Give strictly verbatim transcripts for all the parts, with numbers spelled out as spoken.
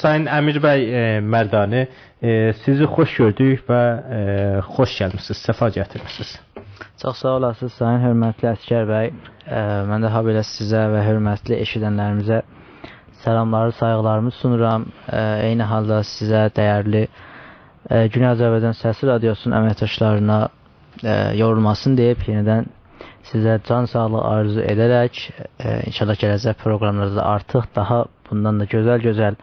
سایین امیر بی، ائ، مردانی، ائ، سیزی خوش گؤردوک و، ائ، خوش گلمیسینیز، صفا گتیرمیسینیز. چوخ ساغ اولاسینیز، سایین حؤرمتلی عسگر بی. ائ، من ده هابئله سیزه و حؤرمتلی ائشیدنلریمیزه سلاملاری، سایغیلاریمی سونورام. ائ، عینی حالدا سیزه، دیرلی، ائ، گونئی آذربایجان سسی رادیوسونون امکداشلارینا، ائ، یورولماسین دئییب، یئنیدن سیزه جان ساغلیغی آرزو ائده‌رک، ائ، انشاءالله گله‌جک پروقراملاردا آرتیق داها بوندان دا گؤزل-گؤزل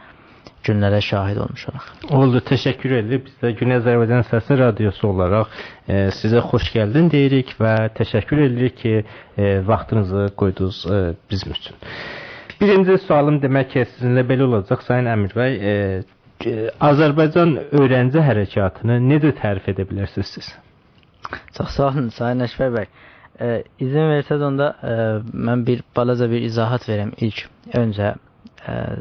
گونلره شاهید اولموش اولاق. اولدو، تشکر ائدیریک. بیز ده گونئی آذربایجان سسی رادیوسو اولاراق، ائ، سیزه خوش گلدین دئییریک و تشکر ائدیریک کی، ائ، واختینیزی قویدونوز، ائ، بیزیم اوچون. بیرینجی سؤالیم، دئمک کی، سیزینله بئله اولاجاق، سایین امیر بی. ائ، ائ، آذربایجان اؤیرنجی حرکاتینی نئجه تعریف ائده بیلرسینیز سیز؟ چوخ ساغ اولون، سایین اکبر بی. ائ، اذن وئرسز، اوندا، ائ، من بیر بالاجا بیر ایضاحات وئریم ایلک اؤنجه. ائ،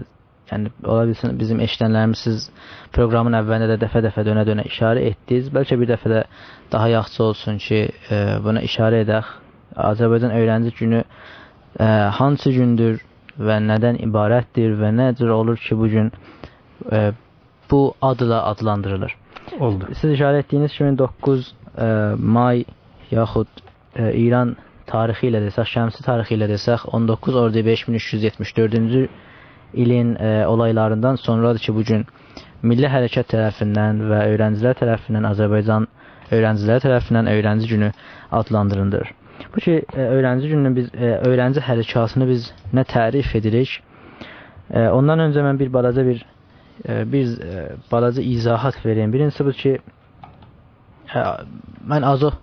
یعنی، اولا بیلسین، بیزیم ائشیدنلریمیز، سیز پروقرامین اولینده ده دفعه-دفعه، دؤنه-دؤنه ایشاره ائتدینیز. بلکه بیر دفعه ده داها یاخشی اولسون کی، ائ، بونا ایشاره ائدک. آذربایجان اؤیرنجی گونو، ائ، هانسی گوندور و نه‌دن عبارتدیر و نه جور اولور کی، بو گون، ائ، بو آدلا آدلاندیریلیر؟ اولدو. سیز ایشاره ائتدیگینیز کیمی دوققوز، ائ، مای یاخود، ائ، ایران تاریخی ایله دئسک، شمسی تاریخی ایله دئسک، اون دوققوز اردیبهشت مین اوچ یوز یئتمیش دؤردونجو ایلین، ائ، اولایلاریندان سونرادیر کی، بو گون میللی حرکت طرفیندن و اؤیرنجیلر طرفیندن، آذربایجان اؤیرنجیلری طرفیندن اؤیرنجی گونو آدلاندیریلیر. بو کی، ائ، اؤیرنجی گونونو بیز، ائ، اؤیرنجی حرکاتینی بیز نه تعریف ائدیریک؟ ائ، اوندان اؤنجه من بیر بالاجا بیر، ائ، بیر، ائ، بالاجا ایضاحات وئریم. بیرینجیسی بو کی، ائ، من آزوح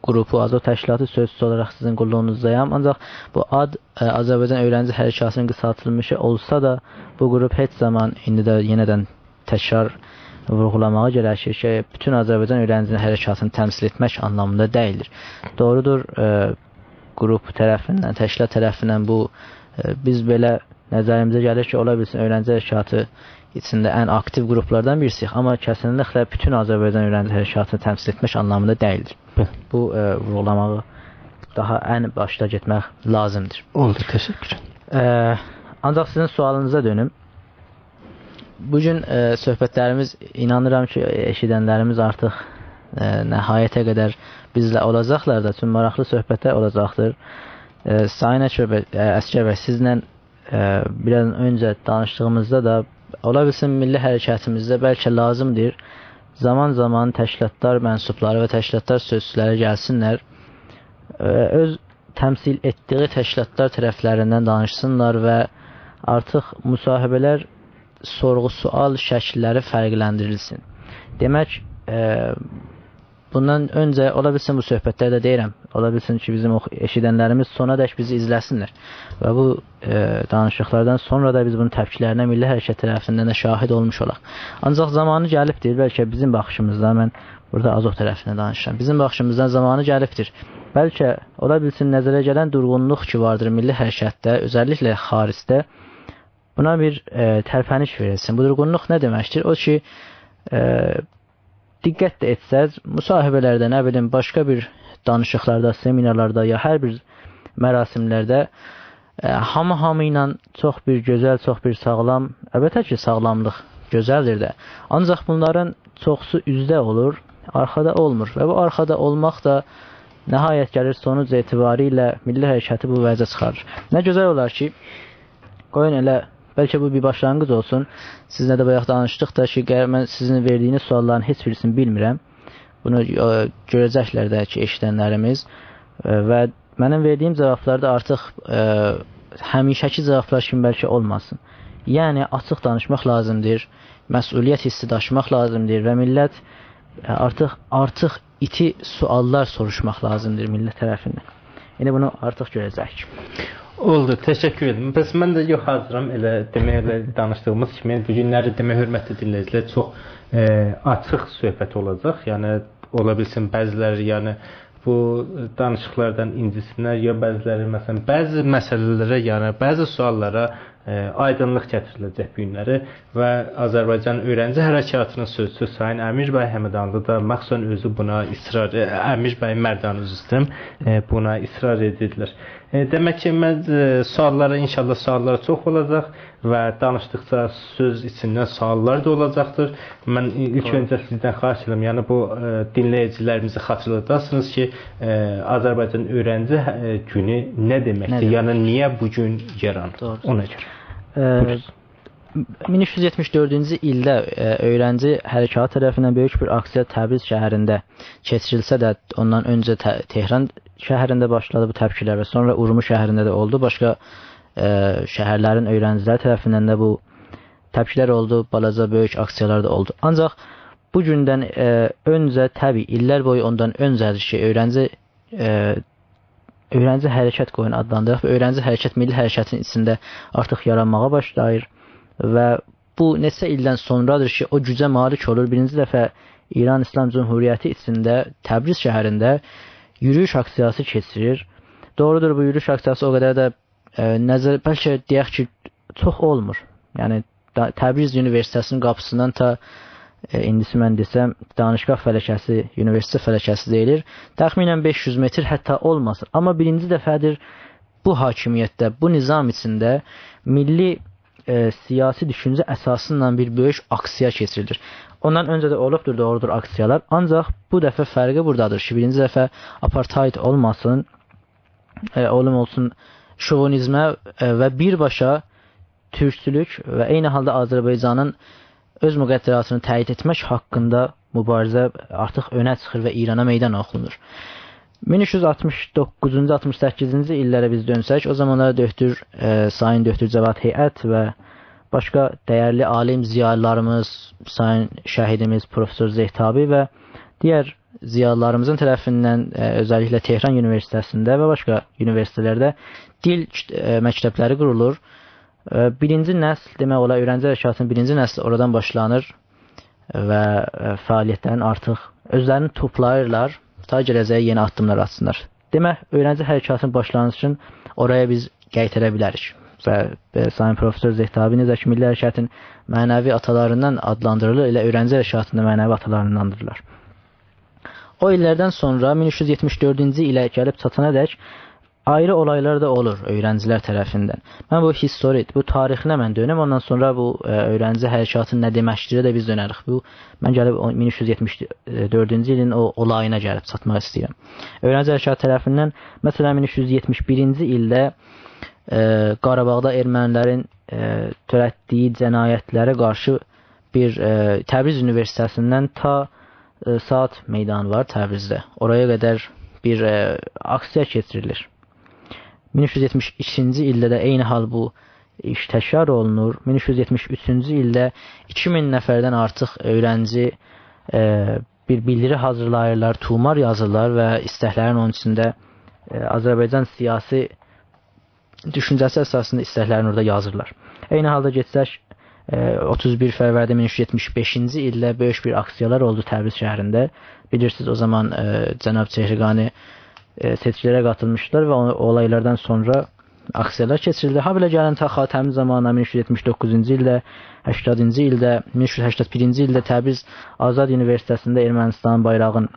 قروپو، آزوح تشکیلاتی سؤزچوسو اولاراق سیزین قوللوغونوزدایام. آنجاق بو آد، ائ، آذربایجان اؤیرنجی حرکاتینین قیسالتیلمیشی اولسا دا، بو قروپ هئچ زامان، ایندی ده یئنیدن تکرار وورغولاماغا گره‌شیر کی، بوتون آذربایجان اؤیرنجیلر حرکاتینی تمثیل ائتمک آنلامیندا دئییلدیر. دوغرودور، ائ، قروپ طرفیندن، تشکیلات طرفیندن بو، ائ، بیز بئله نظریمیزه گلیر کی، اولا بیلسین، اؤیرنجی حرکاتی ایچینده ان آکتیو قروپلاردان بیریسی‌ییک، آمما کسینلیکله بوتون آذربایجان اؤیرنجی حرکاتینی تمثیل ائتمک آنلامیندا دئییلدیر. بلی. بو، ائ، وورغولاماغی داها ان باشدا گئتمک لازیمدیر. اولدو، تشکر. ائ، آنجاق سیزین سؤالینیزا دؤنوم. بو گون، ائ، صحبتلریمیز، اینانیرام کی، ائشیدنلریمیز آرتیق، ائ، نهایته قدر بیزله اولاجاقلار دا، چون ماراقلی صحبتلر اولاجاقدیر. ائ، سایین اکبر بی، ائ، عسگر بی، سیزله، ائ، بیر آز اؤنجه دانیشدیغیمیزدا دا، اولا بیلسین، میللی حرکتیمیزده بلکه لازیمدیر زامان-زامان تشکیلاتلار منسوبلاری و تشکیلاتلار سؤزچولری گلسینلر، ائ، اؤز تمثیل ائتدیگی تشکیلاتلار طرفلریندن دانیشسینلار و آرتیق مصاحبه‌لر سورغو-سؤال شکیللری فرقلندیریلسین. دئمک، ائ، بوندان اؤنجه اولا بیلسین بو صحبتلر ده دئییرم، اولا بیلسین کی، بیزیم اوخ-، ائشیدنلریمیز سونادک بیزی ایزله‌سینلر و بو، ائ، دانیشیقلاردان سونرا دا بیز بونون تپکیلرینه میللی حرکت طرفیندن ده شاهید اولموش اولاق. آنجاق زامانی گلیبدیر، بلکه بیزیم باخیشیمیزدان، من بورادا آزوح طرفیندن دانیشیرام، بیزیم باخیشیمیزدان زامانی گلیبدیر. بلکه اولا بیلسین نظره گلن دورغونلوق کی واردیر میللی حرکتده، اؤزللیکله خارجده، بونا بیر، ائ، ترپنیش وئریلسین. بو دورغونلوق نه دئمکدیر؟ او کی، ائ، دقت ده ائتسز، مصاحبه‌لرده، نه بیلیم، باشقا بیر دانیشیقلاردا، سمینارلاردا یا هر بیر مراسملرده، ائ، هامی هامی ایله چوخ بیر گؤزل، چوخ بیر ساغلام، البته کی، ساغلاملیق گؤزلدیر ده. آنجاق بونلارین چوخسو اوزده اولور، آرخادا اولمور. و بو آرخادا اولماق دا نهایت گلیر سونوج اعتباری ایله میللی حرکتی بو وضعه چیخاریر. نه گؤزل اولار کی، قویون ائله، بلکه بو بیر باشلانغیج اولسون. سیزینله ده بایاق دانیشدیق دا کی، اگر من سیزین وئردیگینیز سؤاللارین هئچ بیریسینی بیلمیرم. بونو، ائ، گؤره‌جکلر ده کی، ائشیدنلریمیز. ائ، و منیم وئردیگیم جاوابلار دا آرتیق، ائ، همیشه‌کی جاوابلار کیمی بلکه اولماسین. یعنی، آچیق دانیشماق لازیمدیر، مسئولیت حیسی داشیماق لازیمدیر و میللت، ائ، آرتیق، آرتیق ایتی سؤاللار سوروشماق لازیمدیر میللت طرفیندن. ایندی بونو آرتیق گؤره‌جه‌ییک. اولدو، تشکر ائدیرم. پس من ده یوخ، حاضیرام، ائله دئمک، ائله دانیشدیغیمیز کیمی، بو گونلری دئمک، حؤرمتلی دینله‌ییجیلر، چوخ، ائ، آچیق صحبت اولاجاق. یعنی، اولا بیلسین، بعضیلری، یعنی، بو دانیشیقلاردان اینجیسینلر، یا بعضیلری، مثلا، بعضی مسئله‌لره، یعنی، بعضی سؤاللارا، ائ، آیدینلیق گتیریله‌جک بو گونلری و آذربایجان اؤیرنجی حرکاتینین سؤزچوسو سایین امیر بی حمدانلی دا مخصوصا اؤزو بونا اصرار، ائ، امیر بی مردانی، عذر ایسته‌ییرم، ائ، بونا اصرار ائدیرلر. ائ، دئمک کی، من، ائ، سؤاللارا، ان‌شاءالله سؤاللار چوخ اولاجاق و دانیشدیقجا سؤز ایچیندن سؤاللار دا اولاجاقدیر. من ای-، ایلک دوغرو. اؤنجه سیزدن خواهش ائدیرم، یعنی بو، ائ، دینله‌ییجیلریمیزی خاطیرلاداسینیز کی، ائ، آذربایجان اؤیرنجی، ائ، گونو نه دئمکدیر؟ نه دئمک؟ یعنی نییه بو گون یارانیر؟ دوغرو. اونا گؤره. ائ، بویورون. مین اوچ یوز یئتمیش دؤردونجو ایلده، ائ، اؤیرنجی حرکاتی طرفیندن بؤیوک بیر آکسیا تبریز شهرینده کئچیریلسه ده، اوندان اؤنجه ته-، تهران شهرینده باشلادی بو تپکیلر و سونرا اورمو شهرینده ده اولدو. باشقا، ائ، شهرلرین اؤیرنجیلری طرفیندن ده بو تپکیلر اولدو، بالاجا بؤیوک آکسیالار دا اولدو. آنجاق بو گوندن، ائ، اؤنجه، طبیعی، ایللر بویو اوندان اؤنجه‌دیر کی، اؤیرنجی، ائ، اؤیرنجی حرکت قویون آدلاندیراق و اؤیرنجی حرکت میللی حرکتین ایچینده آرتیق یارانماغا باشلاییر و بو نئچه ایلدن سونرادیر کی، او گوجه مالیک اولور. بیرینجی دفعه ایران ایسلام جمهوریتی ایچینده تبریز شهرینده یورویوش آکسیاسی کئچیریر. دوغرودور، بو یورویوش آکسیاسی او قدر ده، ائ، نظر، بلکه دئیک کی، چوخ اولمور. یعنی، دا-، تبریز اونیوئرسیته‌سینین قاپیسیندان تا، ائ، ایندیسی من دئسم، دانشگاه فلکه‌سی، اونیوئرسیتت فلکه‌سی دئییلیر، تخمیناً بئش یوز متر حتی اولماسین. آمما بیرینجی دفعه‌دیر بو حاکمیتده، بو نظام ایچینده میللی، ائ، سیاسی دوشونجه اساسیندا بیر بؤیوک آکسیا کئچیریلیر. اوندان اؤنجه ده اولوبدور، دوغرودور، آکسیالار. آنجاق بو دفعه فرقی بورادادیر کی، بیرینجی دفعه آپارتاید اولماسین، ائ، اولوم اولسون شووینیزمه، ائ، و بیرباشا تورکچولوک و عینی حالدا آذربایجانین اؤز مقدراتینی تأیید ائتمک حاقیندا موباریزه آرتیق اؤنه چیخیر و ایرانا میدان اوخونور. مین اوچ یوز آلتمیش دوققوزونجو، آلتمیش سککیزینجی ایللره بیز دؤنسک، او زامانلار دؤکتور، ائ، سایین دؤکتور جواد هیئت و باشقا دیرلی عالیم ضیالیلاریمیز، سایین شهیدیمیز پروفسور زهتابی و دیگر ضیالیلاریمیزین طرفیندن، ائ، اؤزللیکله تهران اونیوئرسیته‌سینده و باشقا اونیوئرسیته‌لرده دیل، ائ، مکتبلری قورولور. ائ، بیرینجی نسل، دئمک اولار، اؤیرنجی حرکاتینین بیرینجی نسلی اورادان باشلانیر و، ائ، فعالیتلرین آرتیق اؤزلرینی توپلاییرلار، تا گله‌جه‌یه یئنی آددیملار آتسینلار. دئمک، اؤیرنجی حرکاتینین باشلانیشین اورایا بیز قایتارا بیلریک. و، ائ، سایین پروفسور زهتابی نئجه کی، میللی حرکتین معنوی آتالاریندان آدلاندیریلیر، ائله اؤیرنجی حرکاتین دا معنوی آتالارینداندیرلار. او ایللردن سونرا، مین اوچ یوز یئتمیش دؤردونجو ایله گلیب چاتانادک، آیری اولایلار دا اولور اؤیرنجیلر طرفیندن. من بو هیستوری، بو تاریخینه من دؤنوم، اوندان سونرا بو، ائ، اؤیرنجی حرکاتین نه دئمکدیره ده بیز دؤنریک. بو، من گلیب او، مین اوچ یوز یئتمیش دؤردونجو ایلین او اولایینا گلیب چاتماق ایسته‌ییرم. اؤیرنجی حرکاتی طرفیندن، مثلا، مین اوچ یوز یئتمیش بیرینجی ایلده، ائ، قاراباغدا ارمنیلرین، ائ، تؤرتدیگی جنایتلره قارشی بیر، ائ، تبریز اونیوئرسیته‌سیندن تا، ائ، ساعات میدانی وار تبریزده. اورایا قدر بیر، ائ، آکسیا کئچیریلیر. مین اوچ یوز یئتمیش ایکینجی ایلده ده عینی حال بو ایش تکرار اولونور. مین اوچ یوز یئتمیش اوچونجو ایلده ایکی مین نفردن آرتیق اؤیرنجی، ائ، بیر بیلدیری حاضیرلاییرلار، طومار یازیرلار و ایستکلرین اونون ایچینده، ائ، آذربایجان سیاسی دوشونجه‌سی اساسیندا ایستکلرینی اورادا یازیرلار. عینی حالدا گئتسک، ائ، اوتوز بیر فروردین مین اوچ یوز یئتمیش بئشینجی ایلده بؤیوک بیر آکسیالار اولدو تبریز شهرینده. بیلیرسینیز، او زامان، ائ، جناب چهرگانی، ائ، سئچکیلره قاتیلمیشدیلار و او، او اولایلاردان سونرا آکسیالار کئچیریلدی. هابئله گلین تا خاتمی زامانینا، مین اوچ یوز یئتمیش دوققوزونجو ایلده، هشتادینجی ایلده، مین اوچ یوز هشتاد بیرینجی ایلده تبریز آزاد اونیوئرسیته‌سینده ارمنیستانی بایراغین،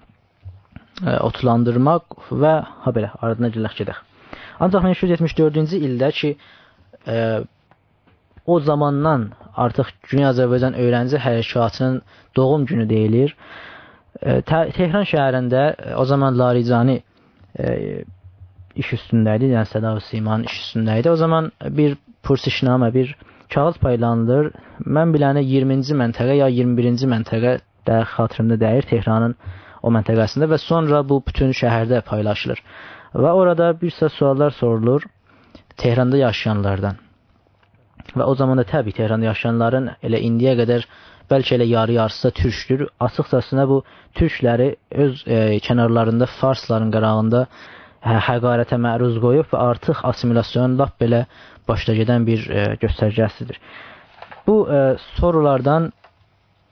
ائ، اوتولاندیرماق و هابئله آردینا گلک گئدک. آنجاق مین اوچ یوز یئتمیش دؤردونجو ایلده کی، ائ، او زاماندان آرتیق گونئی آذربایجان اؤیرنجی حرکاتینین دوغوم گونو دئییلیر. ائ، ته-، تهران شهرینده، ائ، او زامان لاریجانی، ائ، ایش اوستونده ایدی، یعنی صدا و سیمانین ایش اوستونده ایدی. او زامان بیر پرسشنامه، بیر کاغیذ پایلانیلیر. من بیلنی اییرمینجی منطقه یا اییرمی بیرینجی منطقه، دقیق خاطیریمدا دئییل، تهرانین او منطقه‌سینده و سونرا بو بوتون شهرده پایلاشیلیر. و اورادا بیر سیرا سؤاللار سورولور تهراندا یاشایانلاردان. و او زامان دا طبیعی تهراندا یاشایانلارین ائله ایندییه قدر بلکه ائله یاری-یاریسی دا تورکدور. آچیقجاسینا بو تورکلری اؤز، ائ، کنارلاریندا فارسلارین قاباغیندا ح-، حقارته معروض قویوب و آرتیق آسیمیلاسیونون لاپ بئله باشدا گئدن بیر، ائ، گؤسترگه‌سیدیر. بو، ائ، سورولاردان،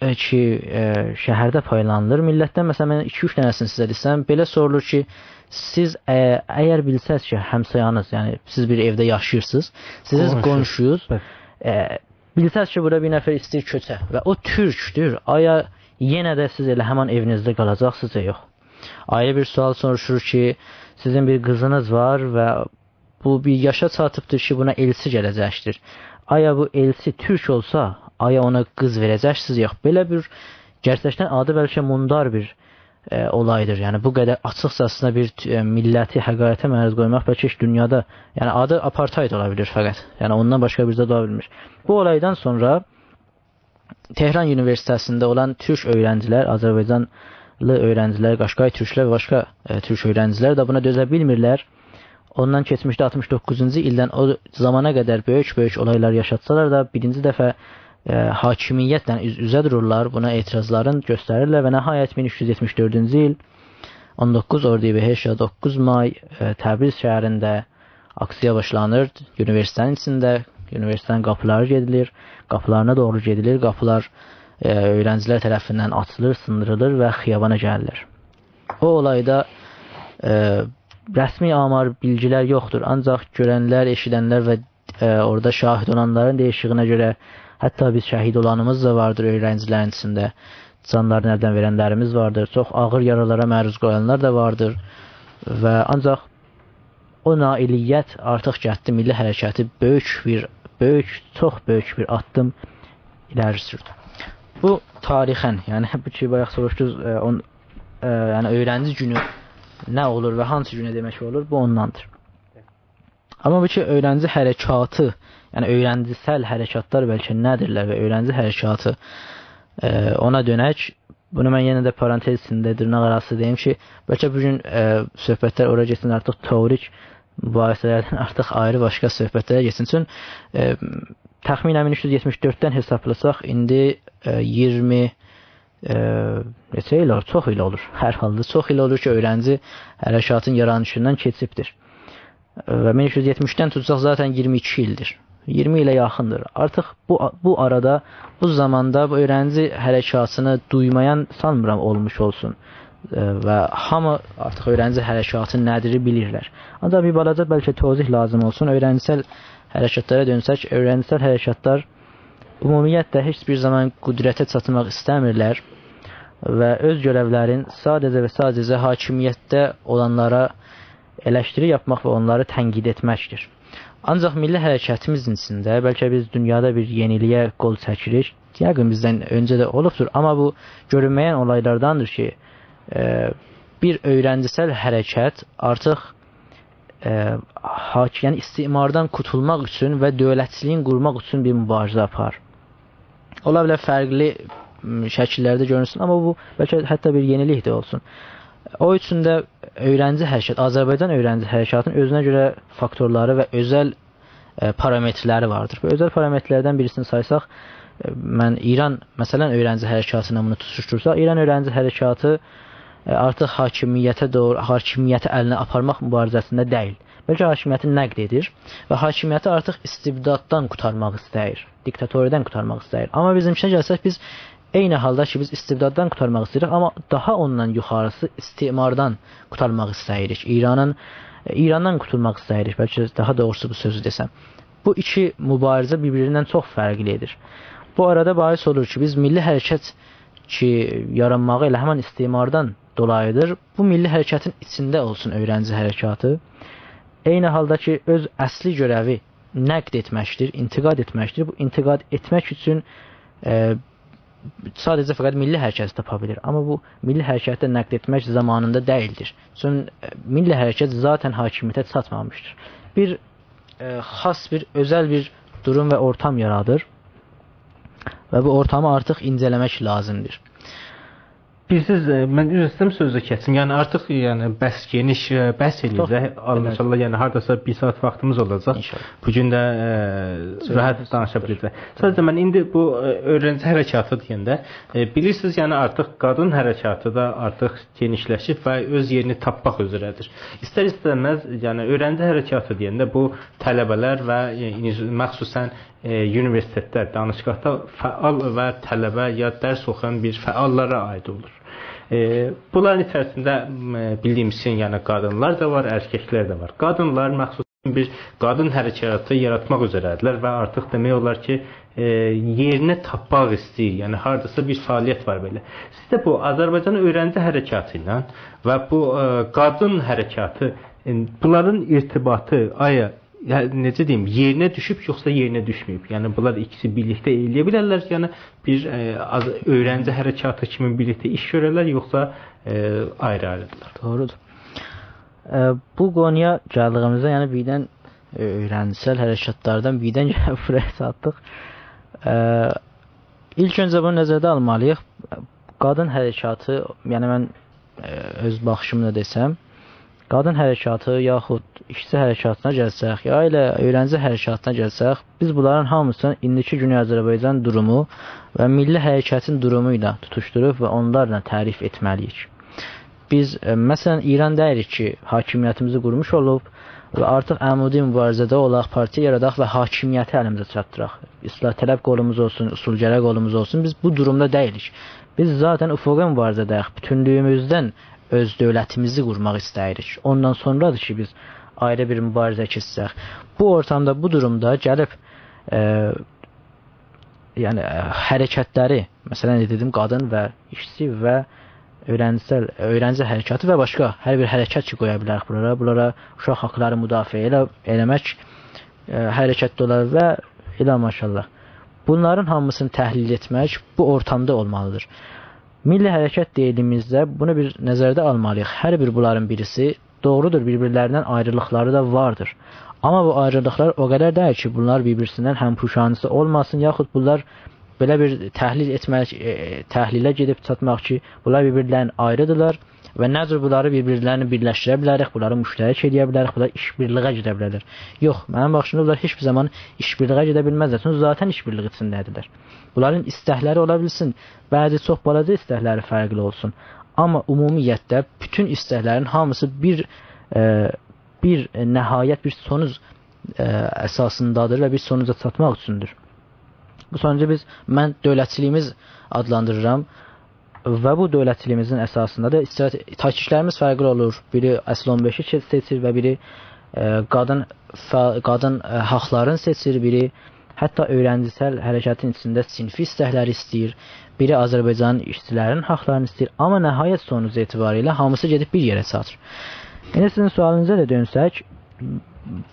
ائ، کی، ائ، شهرده پایلانیلیر. میللتدن، مثلا، من ایکی-اوچ دنه‌سینی سیزه دئسم، بئله سورولور کی، سیز، ائ، اگر بیلسز کی، همسایانیز، یعنی سیز بیر ائوده یاشاییرسینیز، سیزین قونشو. قونشویوز، بلی. ائ، بیلسز کی، بورا بیر نفر ایسته‌ییر کؤچه و او تورکدور، آیا یئنه ده سیز ائله همان ائوینیزده قالاجاقسینیز، یا یوخ؟ آیری بیر سؤال سوروشور کی، سیزین بیر قیزینیز وار و بو بیر یاشا چاتیبدیر کی، بونا ائلچی گله‌جکدیر. آیا بو ائلچی تورک اولسا، آیا اونا قیز وئره‌جکسینیز، یوخ؟ بئله بیر، گئرچکدن آدی بلکه موندار بیر، ائ، اولایدیر. یعنی، بو قدر آچیقجاسینا بیر، ائ، میللتی حقارته معروض قویماق بلکه هئچ دونیادا، یعنی، آدی آپارتاید اولا بیلیر فقط. یعنی، اوندان باشقا بیر زاد اولا بیلمیر. بو اولایدان سونرا تهران اونیوئرسیته‌سینده اولان تورک اؤیرنجیلر، آذربایجانلی اؤیرنجیلر، قاشقای تورکلر و باشقا، ائ، تورک اؤیرنجیلر ده بونا دؤزه بیلمیرلر. اوندان کئچمیشده آلتمیش دوققوزونجو ایلدن او زامانا قدر بؤیوک-بؤیوک اولایلار یاشاتسالار دا، بیرینجی دفعه، ائ، حاکمیتله اوز-اوزه دورورلار، بونا اعتراضلارین گؤستریرلر و نهایت مین اوچ یوز یئتمیش دؤردونجو ایل اون دوققوز اردیبهشت یا دوققوز مای، ائ، تبریز شهرینده آکسیا باشلانیر. اونیوئرسیته‌نین ایچینده، اونیوئرسیته‌نین قاپیلاری گئدیلیر، قاپیلارینا دوغرو گئدیلیر، قاپیلار، ائ، اؤیرنجیلر طرفیندن آچیلیر، سیندیریلیر و خیابانا گلیرلر. او اولایدا، ائ، رسمی آمار، بیلگیلر یوخدور، آنجاق گؤرنلر، ائشیدنلر و، ائ، اورادا شاهید اولانلارین دئییشیگینه گؤره، حتی بیز شهید اولانیمیز دا واردیر اؤیرنجیلرین ایچینده. جانلارینی الدن وئرنلریمیز واردیر، چوخ آغیر یارالارا معروض قالانلار دا واردیر. و آنجاق او نائلیت آرتیق گتدی میللی حرکتی بؤیوک بیر، بؤیوک، چوخ بؤیوک بیر آددیم ایره‌لی سوردو. بو تاریخاً، یعنی بو کی، بایاق سوروشدونوز، ائ، اون-، ائ، یعنی اؤیرنجی گونو نه اولور و هانسی گونه دئمک اولور، بو اونداندیر. آمما بو کی، اؤیرنجی حرکاتی، یعنی اؤیرنجیسل حرکاتلار بلکه نه‌دیرلر و اؤیرنجی حرکاتی، ائ، اونا دؤنک، بونو من یئنه ده پارانتز ایچینده دیرناق آراسی دئییم کی، بلکه بو گون، ائ، صحبتلر اورا گئتسین، آرتیق تئوریک مباحثه‌لردن آرتیق آیری باشقا صحبتلره گئتسین. چون، ائ، تخمیناً مین اوچ یوز یئتمیش دؤرددن حسابلاساق، ایندی، ائ، اییرمی، ائ، نئچه ایل اولور؟ چوخ ایل اولور. هر حالدا چوخ ایل اولور کی، اؤیرنجی حرکاتین یارانیشیندان کئچیبدیر. و مین اوچ یوز یئتمیشدن توتساق ذاتاً اییرمی ایکی ایلدیر. اییرمی ایله یاخیندیر. آرتیق بو، بو آرادا، بو زاماندا بو اؤیرنجی حرکاتینی دویمایان سانمیرام اولموش اولسون. ائ، و هامی آرتیق اؤیرنجی حرکاتی نه‌دیری بیلیرلر. آنجاق بیر بالاجا بلکه توضیح لازیم اولسون. اؤیرنجیسل حرکاتلارا دؤنسک، اؤیرنجیسل حرکاتلار عمومیتله هئچ بیر زامان قدرته چاتماق ایسته‌میرلر و اؤز گؤرئولرین ساده‌جه و ساده‌جه حاکمیتده اولانلارا الشتری یاپماق و اونلاری تنقید ائتمکدیر. آنجاق میللی حرکتیمیزین ایچینده بلکه بیز دونیادا بیر یئنیلییه قول چکیریک. یقین بیزدن اؤنجه ده اولوبدور، آمما بو گؤرونمه‌ین اولایلارداندیر کی، ائ، بیر اؤیرنجیسل حرکت آرتیق، ائ، حاک-، یعنی استعماردان قورتولماق اوچون و دؤولتچیلیگین قورماق اوچون بیر مبارزه آپاریر. اولا بیلر فرقلی، م، شکیللرده گؤرونسون، آمما بو بلکه حتی بیر یئنیلیک ده اولسون. او اوچون ده اؤیرنجی حرکت، آذربایجان اؤیرنجی حرکتینین اؤزونه گؤره فاکتورلاری و اؤزل، ائ، پارامترلری واردیر. بو اؤزل پارامترلردن بیریسینی سایساق، ائ، من ایران، مثلاً، اؤیرنجی حرکتی ایله بونو توتوشدورساق، ایران اؤیرنجی حرکتی، ائ، آرتیق حاکمیته دوغرو، حاکمیتی الینه آپارماق مبارزه‌سینده دئییل. بلکه حاکمیتی نقد ائدیر و حاکمیتی آرتیق استبداددان قورتارماق ایسته‌ییر، دیکتاتوریدن قورتارماق ایسته‌ییر. آمما بیزیمکینه گلسک، بیز عینی حالدا کی، بیز استبداددان قورتارماق ایسته‌ییریک، آمما داها اوندان یوخاریسی استعماردان قورتارماق ایسته‌ییریک. ایرانین، ایرانdan قورتولماق ایسته‌ییریک، بلکه داها دوغروسو بو سؤزو دئسم. بو ایکی مبارزه بیر-بیریندن چوخ فرقلیدیر. بو آرادا باعث اولور کی، بیز میللی حرکت کی، یارانماغی ائله همین استعماردان دولاییدیر. بو میللی حرکتین ایچینده اولسون اؤیرنجی حرکتی. عینی حالدا کی، اؤز اصلی گؤرئوی نقد ائتمکدیر، انتقاد ائتمکدیر. بو انتقاد ائتمک اوچون، ائ، ساده‌جه فقط میللی حرکتی تاپا بیلیر. آمما بو میللی حرکتی ده نقد ائتمک زامانیندا دئییلدیر. چون، ائ، میللی حرکت ذاتاً حاکمیته چاتمامیشدیر. بیر، ائ، خاص بیر، اؤزل بیر دوروم و اورتام یارادیر. و بو اورتامی آرتیق اینجه‌له‌مک لازیمدیر. بیلیرسینیز، ائ، من عذر ایسته‌ییرم سؤزو کسیم. یعنی آرتیق، یعنی بس گئنیش، ائ، بحث چوخ ائله‌یه‌جک. ائله‌دیر. انشاءالله، یعنی هارداسا بیر ساعت واختیمیز اولاجاق. انشاءالله. بو گون ده، ائ، سؤزوموز راحت دانیشا چوخدور. بیله‌جک. ساده‌جه من ایندی بو، ائ، اؤیرنجی حرکتی دئینده، ائ، بیلیرسینیز، یعنی آرتیق قادین حرکتی ده آرتیق گئنیشلشیب و اؤز یئرینی تاپماق اوزره‌دیر. ایستر-ایسته‌مز، یعنی اؤیرنجی حرکتی دئینده بو طلبه‌لر و، ائ، مخصوصاً ائ، اونیوئرسیتئتده، دانشگاهدا فعال و طلبه یا درس اوخویان بیر فعاللارا عاید اولور. ائ، بونلارین ایچریسینده، م، بیلدیگیمیز کیمی، یعنی قادینلار دا وار، ارککلر ده وار. قادینلار مخصوصاً بیر قادین حرکتی یاراتماق اوزره‌دیرلر و آرتیق دئمک اولار کی، ائ، یئرینی تاپماق ایسته‌ییر. یعنی هارداسا بیر فعالیت وار بئله. سیز ده بو آذربایجان اؤیرنجی حرکتی ایله و بو، ائ، قادین حرکتی ائ، بونلارین ارتباطی، آیا، یا، نئجه دئییم، یئرینه دوشوب، یوخسا یئرینه دوشمه‌ییب؟ یعنی، بونلار ایکیسی بیرلیکده ائله‌یه بیلرلر، یعنی، بیر، ائ، آز-، اؤیرنجی حرکاتی کیمی بیرلیکده ایش گؤررلر، یوخسا، ائ، آیری-آیریدیرلار؟ دوغرودور. ائ، بو قونویا گلدیییمیزده، یعنی، بیردن، ائ، اؤیرنجیسل حرکاتلاردان بیردن گلیب بورایا چاتدیق. ائ، ایلک اؤنجه بونو نظرده آلمالی‌ییق. قادین حرکاتی، یعنی، من، ائ، اؤز باخیشیملا دئسم، قادین حرکاتی یاخود ایشچی حرکاتینا گلسک، یا ائله اؤیرنجی حرکاتینا گلسک، بیز بونلارین هامیسینی ایندیکی گونئی آذربایجان دورومو و میللی حرکتین دورومو ایله توتوشدوروب و اونلارلا تعریف ائتمه‌لی‌ییک. بیز، ائ، مثلا، ایران دئییلیک کی، حاکمیتیمیزی قورموش اولوب و آرتیق عمودی مبارزه‌ده اولاق، پارتیا یاراداق و حاکمیتی الیمیزه چاتدیراق. اصلاح‌طلب قولوموز اولسون، اصولگرا قولوموز اولسون، بیز بو دورومدا دئییلیک. بیز ذاتا افقی مبارزه‌ده‌ییک، بوتونلویوموزدن اؤز دؤولتیمیزی قورماق ایسته‌ییریک. اوندان سونرادیر کی، بیز آیری بیر مبارزه کئچسک. بو اورتامدا، بو دورومدا گلیب، ائ، یعنی، ائ، حرکتلری، مثلا، دئدیم، قادین و ایشچی و اؤیرنجیسل، اؤیرنجی حرکاتی و باشقا هر بیر حرکت کی، قویا بیلریک بونلارا، بونلارا اوشاق حاقلاری مدافعه ائله، ائله‌مک، ائ، حرکت ده اولار و الی ماشاءالله. بونلارین هامیسینی تحلیل ائتمک بو اورتامدا اولمالیدیر. میللی حرکت دئدیییمیزده بونو بیر نظرده آلمالی‌ییق. هر بیر بونلارین بیریسی دوغرودور، بیر-بیرلریندن آیریلیقلاری دا واردیر. آمما بو آیریلیقلار او قدر دئییل کی، بونلار بیر-بیریسیندن هم‌پوشانیسی اولماسین، یاخود بونلار بئله بیر تحلیل ائتمک، ائ، تحلیله گئدیب چاتماق کی، بونلار بیر-بیرلریندن آیریدیرلار و نه جور بونلاری بیر-بیرلرینی بیرلشدیره بیلریک، بونلاری مشترک ائله‌یه بیلریک، بونلار ایش‌بیرلیگه گئده بیلرلر. یوخ، منیم باخیشیمدا بونلار هئچ بیر زامان ایش‌بیرلیگه گئده بیلمزلر. چونکی ذاتا ایش‌بیرلیگی ایچینده‌دیرلر. بونلارین ایستکلری اولا بیلسین، بعضی چوخ بالاجا ایستکلری فرقلی اولسون. آمما عمومیتده بوتون ایستکلرین هامیسی بیر، ائ، بیر نهایت، بیر سونوج، ائ، اساسیندادیر و بیر سونوجا چاتماق اوچوندور. بو سونوجو بیز، من دؤولتچیلیگیمیز آدلاندیریرام و بو دؤولتچیلیگیمیزین اساسیندا دا استرات-، تاکتیکلریمیز فرقلی اولور. بیری اصل اون بئشی سئ-، سئچیر و بیری، ائ، قادین فا-، قادین، ائ، حاقلارینی سئچیر، بیری حتی اؤیرنجیسل حرکتین ایچینده صینفی ایستکلری ایسته‌ییر، بیری آذربایجانین ایشچیلرینین حاقلارینی ایسته‌ییر. آمما نهایت سونوج اعتباری ایله هامیسی گئدیب بیر یئره چاتیر. ایندی سیزین سؤالینیزا دا دؤنسک،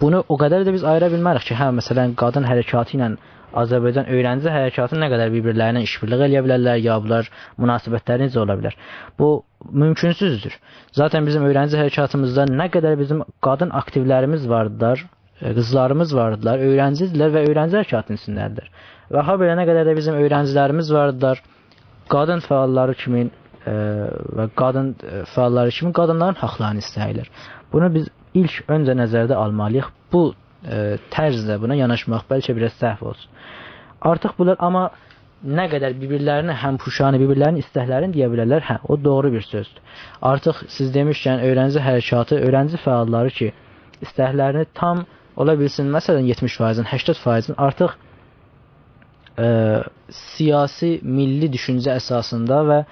بونو او قدر ده بیز آییرا بیلمریک کی، هه، مثلا، قادین حرکاتی ایله آذربایجان اؤیرنجی حرکاتی نه قدر بیر-بیرلرینن ایش‌بیرلیگی ائله‌یه بیلرلر، یا بونلار مناسبتلری نئجه اولا بیلر؟ بو مومکونسوزدور. ذاتا بیزیم اؤیرنجی حرکاتیمیزدا نه قدر بیزیم قادین آکتیولریمیز واردیلار، ائ، قیزلاریمیز واردیلار، اؤیرنجی‌دیرلر و اؤیرنجی حرکاتینین ایچینده‌دیرلر. و هابئله نه قدر ده بیزیم اؤیرنجیلریمیز واردیلار، قادین فعاللاری کیمی، ائ، و قادین، ائ، فعاللاری کیمی قادینلارین حاقلارینی ایسته‌ییرلر. بونو بیز ایلک اؤنجه نظرده آلمالی‌ییق. بو، ائ، طرزله بونا یاناشماق بلکه بیر آز سهو اولسون. آرتیق بونلار، آمما نه قدر بیر-بیرلرینی، هم‌پوشانی، بیر-بیرلرینین ایستکلرینی دئیه بیلرلر، هه، او دوغرو بیر سؤزدور. آرتیق سیز دئمیشکن، اؤیرنجی حرکاتی، اؤیرنجی فعاللاری کی، ایستکلرینی تام، اولا بیلسین، مثلا، یئتمیش فایضین، هشتاد فایضین آرتیق، ائ، سیاسی، میللی دوشونجه اساسیندا و، ائ،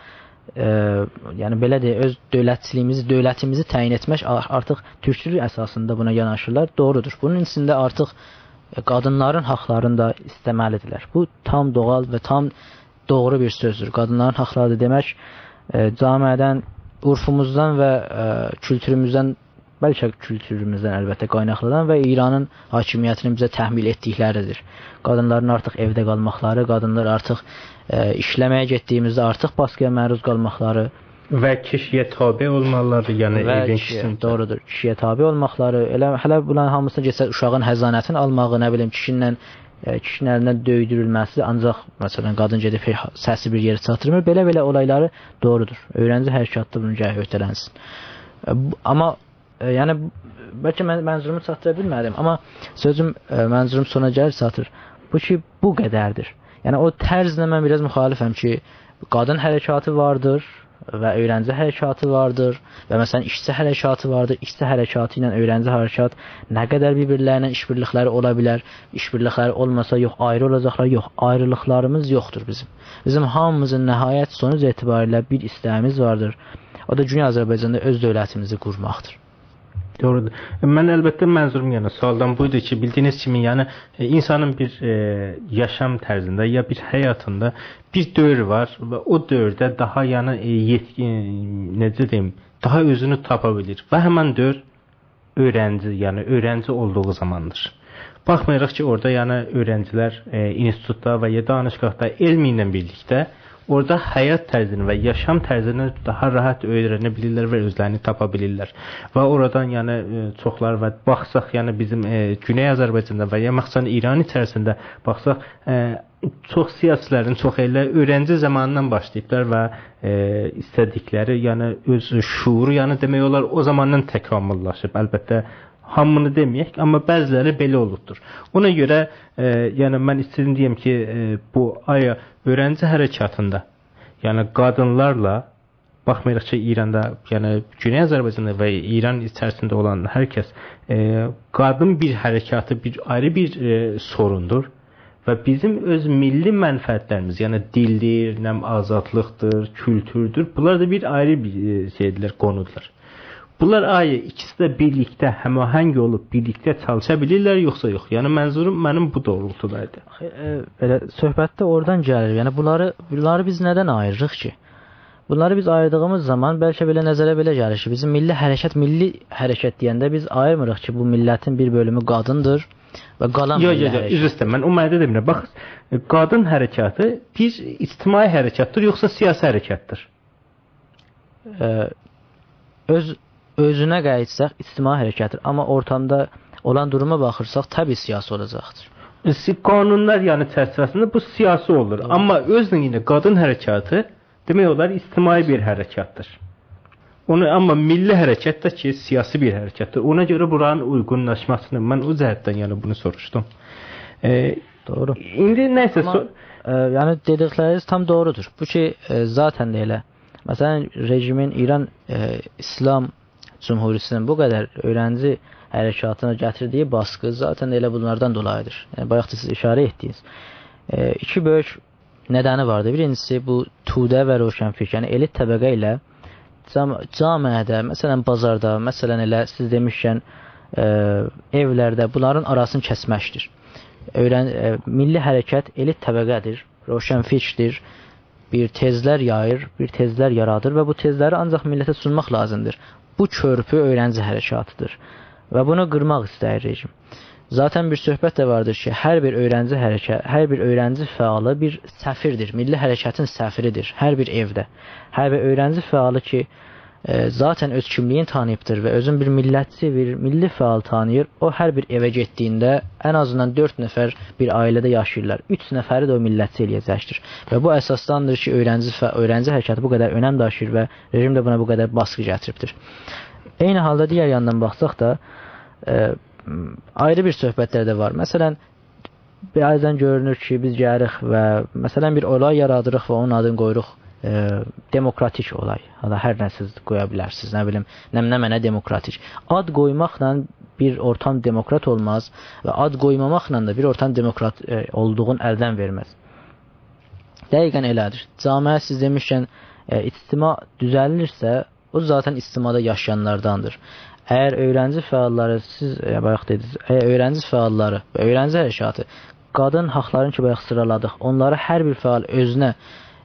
یعنی، بئله دئیک، اؤز دؤولتچیلیگیمیزی، دؤولتیمیزی تعیین ائتمک آ-، آرتیق تورکچولوک اساسیندا بونا یاناشیرلار. دوغرودور. بونون ایچینده آرتیق، ائ، قادینلارین حاقلارینی دا ایسته‌مه‌لیدیرلر. بو تام دوغال و تام دوغرو بیر سؤزدور. قادینلارین حاقلاری دا دئمک، ائ، جامعه‌دن، عرفوموزدان و، ائ، کولتوروموزدن، بلکه کولتوروموزدن البته قایناقلانان و ایرانین حاکمیتینین بیزه تحمیل ائتدیکلریدیر. قادینلارین آرتیق ائوده قالماقلاری، قادینلار آرتیق، ائ، ایشله‌مه‌یه گئتدیییمیزده آرتیق باسقی‌یا معروض قالماقلاری، و کیشی‌یه تابع اولمالیدیر، یعنی و ائوین کیشی‌یه، کیشی‌سینین. دوغرودور، کیشی‌یه تابع اولماقلاری، ائله هله بونلارین هامیسینا کئچسک، اوشاغین حضانتین آلماغی، نه بیلیم، کیشی‌نین، ائ، کیشی‌نین الیندن دؤیدورولمه‌سی، آنجاق، مثلا، قادین گئدیب هئچ سسی بیر یئره چاتدیرمیر. بئله-بئله اولایلاری دوغرودور. اؤیرنجی حرکاتی بونو گرک اؤته‌لنسین. ائ، بو، آمما، ائ، یعنی، بلکه من منظورومو چاتدیرا بیلمه‌دیم، آمما سؤزوم، ائ، منظوروم سونا گلیر چاتیر. بو کی، بو قدردیر. یعنی، او طرزله من بیر آز مخالفم کی، قادین حرکاتی واردیر و اؤیرنجی حرکاتی واردیر و، مثلا، ایشچی حرکاتی واردیر. ایشچی حرکاتی ایله اؤیرنجی حرکات نه قدر بیر-بیرلرینن ایش‌بیرلیکلری اولا بیلر؟ ایش‌بیرلیکلری اولماسا، یوخ، آیری اولاجاقلار، یوخ، آیریلیقلاریمیز یوخدور بیزیم. بیزیم هامیمیزین نهایت سونوج اعتباری ایله بیر ایسته‌ییمیز واردیر. او دا گونئی آذربایجاندا اؤز دؤولتیمیزی قورماقدیر. دوغرودور. من البته منظوروم، یعنی، سؤالدان بویدو کی، بیلدیگینیز کیمی، یعنی، ائ، اینسانین بیر، ائ، یاشام طرزینده یا بیر حیاتیندا بیر دؤور وار و او دؤورده داها، یعنی، ائ، یئتکین، نئجه دئییم، داها اؤزونو تاپا بیلیر. و همین دؤور اؤیرنجی، یعنی اؤیرنجی اولدوغو زاماندیر. باخمایاراق کی، اورادا، یعنی، اؤیرنجیلر، ائ، اینستیتوتدا و یا دانشگاهدا علم ایله بیرلیکده اورادا حیات طرزینی و یاشام طرزینی داها راحت اؤیرنه بیلیرلر و اؤزلرینی تاپا بیلیرلر. و اورادان، یعنی، ائ، چوخلار و باخساق، یعنی، بیزیم، ائ، گونئی آذربایجاندا و یا مخصوصاً ایران ایچریسینده باخساق، ائ، چوخ سیاسیلرین چوخو ائله اؤیرنجی زامانیندان باشلاییبلار و، ائ، ایسته‌دیکلری، یعنی اؤز شعورو، یعنی دئمک اولار، او زاماندان تکامللاشیب. البته، هامینی دئمه‌یک، آمما بعضیلری بئله اولوبدور. اونا گؤره، ائ، یعنی من ایسته‌دیم دئیم کی، ائ، بو آیا اؤیرنجی حرکاتیندا، یعنی قادینلارلا باخمایاراق کی، ایراندا، یعنی گونئی آذربایجاندا و ایران ایچریسینده اولان هر کس، ائ، قادین بیر حرکاتی، بیر آیری بیر، ائ، سوروندور و بیزیم اؤز میللی منفعتلریمیز، یعنی دیلدیر، نم آزادلیقدیر، کولتوردور، بونلار دا بیر آیری بیر، ائ، شئیدیرلر، قونودولار. بونلار آیا ایکیسی ده بیرلیکده هماهنگ اولوب، بیرلیکده چالیشا بیلیرلر، یوخسا یوخ؟ یعنی منظوروم منیم بو دوغرولتودایدی. آخی، ائ، بئله صحبت ده اورادان گلیر. یعنی بونلاری، بونلاری بیز ندن آییریریق کی؟ بونلاری بیز آییردیغیمیز زامان بلکه بئله نظره بئله گلیر کی، بیزیم میللی حرکت، میللی حرکت دئینده بیز آییرمیریق کی، بو میللتین بیر بؤلومو قادیندیر و قالان یوخ، میللی یوخ، یوخ، حرکت. عذر ایسته‌ییرم، من او معنادا دئمیرم. باخ، قادین حرکاتی بیر اجتماعی حرکتدیر، یوخسا سیاسی حرکتدیر؟ ائ، اؤز، اؤزونه قاییتساق اجتماعی حرکتدیر، آمما اورتامدا اولان دوروما باخیرساق طبیعی سیاسی اولاجاقدیر. سی-، قانونلار، یعنی، چرچیوه‌سینده بو سیاسی اولور. دوغرو. آمما اؤزونه یئنه قادین حرکاتی، دئمک اولار، اجتماعی بیر حرکتدیر. اونو، آمما میللی حرکت ده کی، سیاسی بیر حرکتدیر. اونا گؤره بورانین اویغونلاشماسینی من او جهتدن، یعنی، بونو سوروشدوم. ائ، دوغرو. ایندی نه‌یسه آمما، سو- ائ، یعنی، دئدیکلرینیز تام دوغرودور. بو کی، ائ، ذاتاً ده ائله. مثلاً، رژیمین ایران، ائ، ایسلام جمهوریتی‌نین بو قدر اؤیرنجی حرکاتینا گتیردیگی باسقی ذاتاً ده ائله بونلاردان دولاییدیر. یعنی، بایاق دا سیز ایشاره ائتدیگینیز، ائ، ایکی بؤیوک ندنی واردی. بیرینجیسی، بو توده و روشنفکر، یعنی ائلیت طبقه ایله جام-، جامعه‌ده، مثلاً بازاردا، مثلاً ائله سیز دئمیشکن، ائ، ائولرده بونلارین آراسینی کسمکدیر. اؤیرن-، ائ، میللی حرکت ائلیت طبقه‌دیر، روشنفکردیر، بیر تزلر یاییر، بیر تزلر یارادیر و بو تزلری آنجاق میللته سونماق لازیمدیر. بو کؤرپو اؤیرنجی حرکاتیدیر و بونو قیرماق ایسته‌ییر رژیم. ذاتاً بیر صحبت ده واردیر کی، هر بیر اؤیرنجی حرکه-، هر بیر اؤیرنجی فعالی بیر سفیردیر، میللی حرکتین سفیریدیر هر بیر ائوده. هر بیر اؤیرنجی فعالی کی، ائ، ذاتاً اؤز کیملیگینی تانیییبدیر و اؤزون بیر میللتچی، بیر میللی فعال تانیییر، او هر بیر ائوه گئتدیگینده ان آزیندان دؤرد نفر بیر عائله‌ده یاشاییرلار. اوچ نفری ده او میللتچی ائله‌یه‌جکدیر. و بو اساسداندیر کی، اؤیرنجی فع-، اؤیرنجی حرکتی بو قدر اؤنم داشیییر و رژیم ده بونا بو قدر باسقی گتیریبدیر. عینی حالدا دیگر یاندان باخساق دا، ائ، آیری بیر صحبتلر ده وار. مثلاً، بعضاً گؤرونور کی، بیز گلیریک و، مثلاً، بیر اولای یارادیریق و اونون آدینی قویوروق، ائ، دموکراتیک اولای. یا دا هر نه سیز قویا بیلرسینیز، نه بیلیم، نه، نمنه دموکراتیک. آد قویماقلا بیر اورتام دموکرات اولماز و آد قویماماقلا دا بیر اورتام دموکرات، ائ، اولدوغون الدن وئرمز. دقیقاً ائله‌دیر. جامعه، سیز دئمیشکن، ائ، اجتماع دوزلیرسه، او ذاتاً اجتماعدا یاشایانلارداندیر. اگر اؤیرنجی فعاللاری، سیز، ائ، بایاق دئدینیز، اگر اؤیرنجی فعاللاری و اؤیرنجی حرکاتی، قادین حاقلارینی کی، بایاق سیرالادیق، اونلاری هر بیر فعال اؤزونه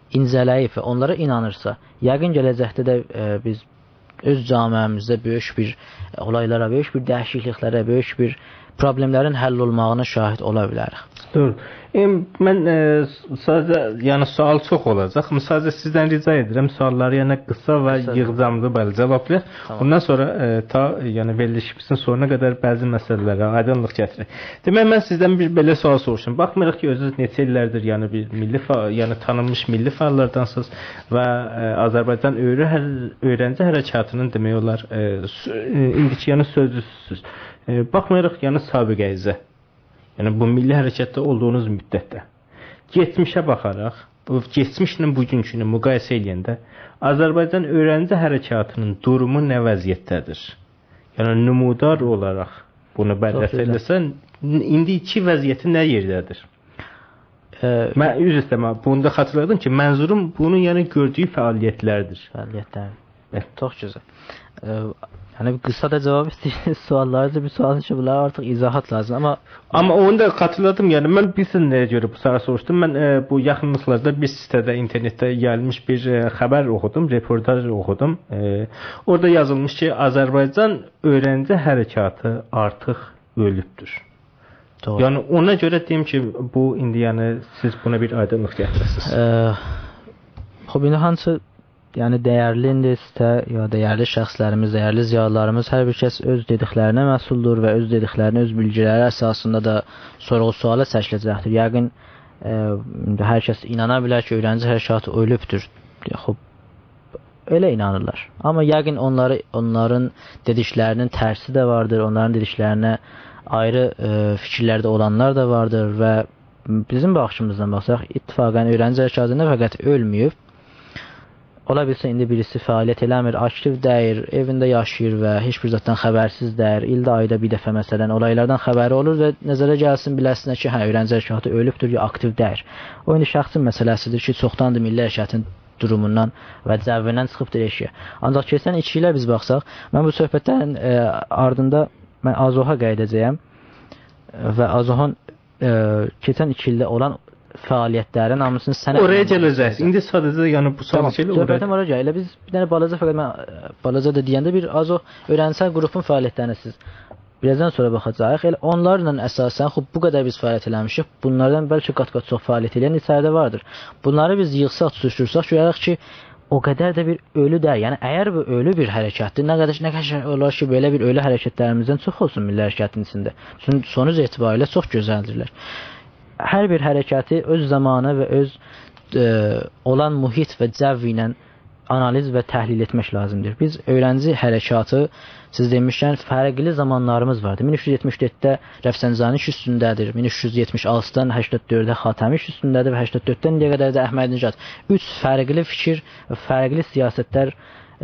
اینجه‌له‌ییب و اونلارا اینانیرسا، یقین گله‌جکده ده، ائ، بیز اؤز جامعه‌میزده بؤیوک بیر اولایلارا، بؤیوک بیر دییشیکلیکلره، بؤیوک بیر پروبلئملرین حل اولماغینا شاهید اولا بیلریک. دوغرو. ائم، من، ائ، س-، ساده‌جه، یعنی سؤال چوخ اولاجاق. آمما ساده‌جه سیزدن رجا ائدیرم، سؤاللاری، یعنی، قیسا و قیسا. ییغجاملی، بلی، جاوابلایاق. تامام. بوندان سونرا، ائ، تا، یعنی، وئریلیشیمیزین سونونا قدر بعضی مسئله‌لره آیدینلیق گتیرک. دئمک، من سیزدن بیر بئله سؤال سوروشوم. باخمایاراق کی، اؤزونوز نئچه ایللردیر، یعنی، بیر میللی فعا-، یعنی، تانینمیش میللی فعاللاردانسینیز و، ائ، آذربایجان اؤیره-، هر-، اؤیرنجی حرکاتینین، دئمک اولار، ائ، سؤ-، ائ، ایندیکی، یعنی، سؤزجوسوسوز. ائ، باخمایاراق، یعنی، سابقه‌نیزه، یعنی، بو میللی حرکتده اولدوغونوز مدتده، کئچمیشه باخاراق، بو کئچمیشله بوگونکونو مقایسه ائله‌ینده، آذربایجان اؤیرنجی حرکاتینین دورومو نه وضعیتده‌دیر؟ یعنی، نمودار اولاراق بونو بررسی چوخ گؤزل. ائله‌سن، ن-، ایندیکی وضعیتی نه یئرده‌دیر؟ ائ، من عذر ایسته‌ییرم، بونو دا خاطیرلادیم کی، منظوروم بونون، یعنی، گؤردویو فعالیتلردیر. فعالیتلر. بلی. چوخ گؤزل. ائ، یعنی، قیسا دا جاواب ایسته‌ییرم سؤاللارینیزا، بیر سؤال کی، بونلارا آرتیق ایضاحات لازیم، آمما آمما اونو دا خاطیرلادیم، یعنی من بیلسن نه‌یه گؤره بو سؤالی سوروشدوم. من، ائ، بو یاخین روزلاردا بیر سیته‌ده، اینترنتده گلمیش بیر، ائ، خبر اوخودوم، رپورتاژ اوخودوم. ائ، اورادا یازیلمیش کی، آذربایجان اؤیرنجی حرکاتی آرتیق اؤلوبدور. دوغرو. یعنی اونا گؤره دئییم کی، بو ایندی، یعنی سیز بونا بیر آیدینلیق گتیره‌سینیز. ائ، خوب، ایندی هانسی، یعنی دیرلی ایندی سیته یا دیرلی شخصلریمیز، دیرلی ضیالیلاریمیز، هر بیر کس اؤز دئدیکلرینه مسئولدور و اؤز دئدیکلرینی، اؤز بیلگیلری اساسیندا دا سورغو-سؤالا چکیله‌جکدیر. یقین، ائ، ایندی هر کس اینانا بیلر کی، اؤیرنجی حرکاتی اؤلوبدور. خوب، ائله اینانیرلار. آمما یقین اونلاری، اونلارین دئدیکلرینین ترسی ده واردیر، اونلارین دئدیکلرینه آیری، ائ، فیکیرلرده اولانلار دا واردیر و بیزیم باخیشیمیزدان باخساق، اتفاقاً اؤیرنجی حرکاتی نه فقط اؤلمه‌ییب، اولا بیلسین ایندی بیریسی فعالیت ائله‌میر، آکتیو دئییل، ائوینده یاشاییر و هئچ بیر زاددان خبرسیز دئییل. ایلده، آیدا بیر دفعه، مثلاً، اولایلاردان خبری اولور و نظره گلسین، بیله‌سینه کی، هه، اؤیرنجی حرکاتی اؤلوبدور یا آکتیو دئییل. او ایندی شخصین مسئله‌سیدیر کی، چوخداندیر میللی حرکتین دوروموندان و جویندن چیخیبدیر ائشیگه. آنجاق کئچن ایکی ایله بیز باخساق، من بو صحبتلرین، ائ، آردیندا من آزوحا قاییداجاغام و آزوحون، ائ، کئچن ایکی ایلده اولان فعالیتلرین هامیسینی سند اورایا گله‌جک. ایندی ساده‌جه، یعنی، بو سؤال تامام. شئیله اورایا. صحبتیم اورا گلیر. ائله بیز بیر دنه بالاجا، فقط من، ائ، بالاجا دا دئینده بیر آزوح اؤیرنجیسل قروپون فعالیتلرینه سیز بیرازدان سونرا باخاجاغیق. ائله اونلارلا اساساً، خوب، بو قدر بیز فعالیت ائله‌میشیک. بونلاردان بلکه قات-قات چوخ فعالیت ائله‌ین ایچریده واردیر. بونلاری بیز ییغساق، توتوشدورساق، گؤرریک کی، او قدر ده بیر اؤلو دئییل. یعنی، اگر بو اؤلو بیر حرکتدیر، نه قدر، نه قشنگ اولار کی، بئله بیر اؤلو حرکتلریمیزدن چوخ اولسون میللی حرکتین ایچینده. چون سونوج اعتباریله چوخ گؤزلدیرلر. هر بیر حرکتی اؤز زامانی و اؤز، ائ، اولان محیط و جو ایله آنالیز و تحلیل ائتمک لازیمدیر. بیز اؤیرنجی حرکاتی، سیز دئمیشکن، فرقلی زامانلاریمیز واردی. مین اوچ یوز یئتمیش دؤردده رفسنجانی ایش اوستونده‌دیر. مین اوچ یوز یئتمیش آلتیدان هشتاد دؤرده خاتمی ایش اوستونده‌دیر و هشتاد دؤرددن ایندییه قدر ده احمدی‌نژاد. اوچ فرقلی فیکیر و فرقلی سیاستلر،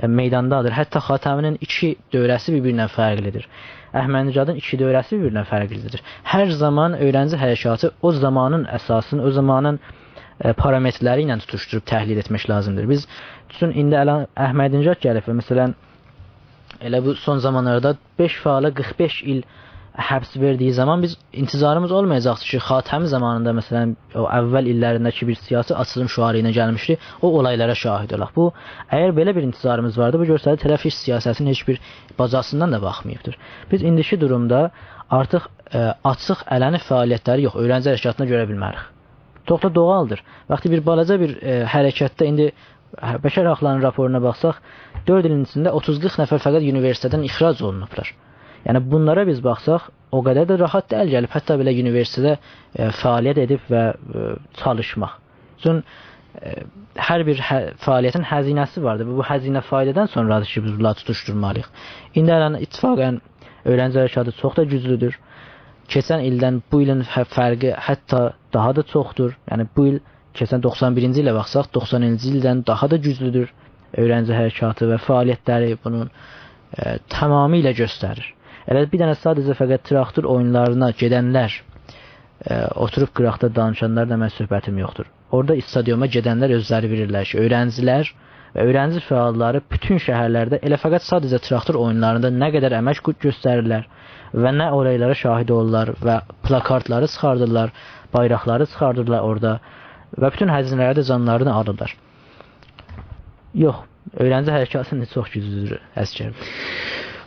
ائ، میداندادیر. حتی خاتمی‌نین ایکی دؤوره‌سی بیر-بیریندن فرقلیدیر. احمدی‌نژادین ایکی دؤوره‌سی بیر-بیریندن فرقلیدیر. هر زامان اؤیرنجی حرکاتی او زامانین اساسین، او زامانین، ائ، پارامترلری ایله توتوشدوروب تحلیل ائتمک لازیمدیر. بیز، چون ایندی الان احمدی‌نژاد گلیب و، مثلاً، ائله بو سون زامانلاردا بئش فعالا قیرخ بئش ایل حبس وئردیگی زامان بیز انتظاریمیز اولمایاجاقدیر کی، خاتمی زامانیندا، مثلاً، او اول ایللرینده کی، بیر سیاسی آچیلیم شعاری ایله گلمیشدی، او اولایلارا شاهید اولاق. بو، اگر بئله بیر انتظاریمیز واردی، بو گؤستریر طرف هئچ سیاستین هئچ بیر باجاسیندان دا باخماییبدیر. بیز ایندیکی دورومدا آرتیق، ائ، آچیق، علنی فعالیتلری یوخ، اؤیرنجی حرکاتیندا گؤره بیلمه‌ریک. چوخ دا دوغالدیر. وقتی بیر بالاجا بیر، ائ، حرکتده ایندی، هه، بشر حاقلاری‌نین راپورونا باخساق، دؤرد ایلین ایچینده اوتوز قیرخ نفر فقط اونیوئرسیتئتدن اخراج اولونوبلار. یعنی بونلارا بیز باخساق، او قدر ده راحت دئییل گلیب حتی بئله اونیوئرسیتئتده، ائ، فعالیت ائدیب و، ائ، چالیشماق. چون، ائ، هر بیر هه-، فعالیتین هزینه‌سی واردیر. بو، بو هزینه فایدادان سونرادیر کی، بیز بونلاری توتوشدورمالی‌ییق. ایندی الان اتفاقاً اؤیرنجی حرکاتی چوخ دا گوجلودور. کئچن ایلدن بو ایلین ه-، فرقی حتی داها دا چوخدور. یعنی بو ایل، کئچن دوخسان بیرینجی ایله باخساق، دوخسانینجی ایلدن داها دا گوجلودور اؤیرنجی حرکاتی و فعالیتلری بونون، ائ، تمامیله گؤستریر. ائله بیر دنه ساده‌جه فقط تراکتور اویونلارینا گئدنلر، ائ، اوتوروب قیراقدا دانیشانلارلا من صحبتیم یوخدور. اورادا استادیوما گئدنلر اؤزلری بیلیرلر کی، اؤیرنجیلر و اؤیرنجی فعاللاری بوتون شهرلرده ائله فقط ساده‌جه تراکتور اویونلاریندا نه قدر امک گو-، گؤستریرلر و نه اولایلارا شاهید اولورلار و پلاکارتلاری چیخاردیرلار، بایراقلاری چیخاردیرلار اورادا و بوتون هزینه‌لری ده جانلارینی آلیرلار. یوخ، اؤیرنجی حرکاتی ایندی چوخ گوجلودور، عسگر.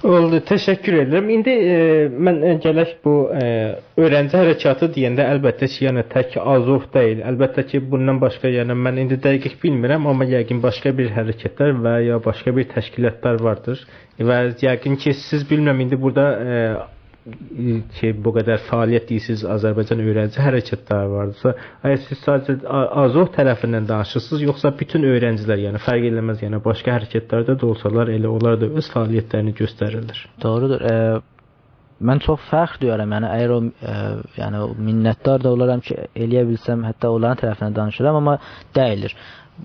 اولدو، تشکر ائدیرم. ایندی، ائ، من، ائ، گلک بو، ائ، اؤیرنجی حرکاتی دئینده، البته کی، یعنی تک آزوف دئییل. البته کی، بوندان باشقا، یعنی من ایندی دقیق بیلمیرم، آمما یقین باشقا بیر حرکتلر و یا باشقا بیر تشکیلاتلار واردیر. و یقین کی، سیز، بیلمیرم، ایندی بورادا، ائ، کی، بو قدر فعالیت دئییرسینیز آذربایجان اؤیرنجی حرکتلری واردیرسا، اگر سیز ساده‌جه آ-، آزوف طرفیندن دانیشیرسینیز، یوخسا بوتون اؤیرنجیلر، یعنی فرق ائله‌مز، یعنی باشقا حرکتلرده ده اولسالار، ائله اونلار دا اؤز فعالیتلرینی گؤستریرلر؟ دوغرودور. ائ، من چوخ فرق دویارام، یعنی اگر او، ائ، یعنی او، منتدار دا اولارام کی، ائلیه بیلسم، حتی اونلارین طرفیندن دانیشیرام، آمما دئییلدیر.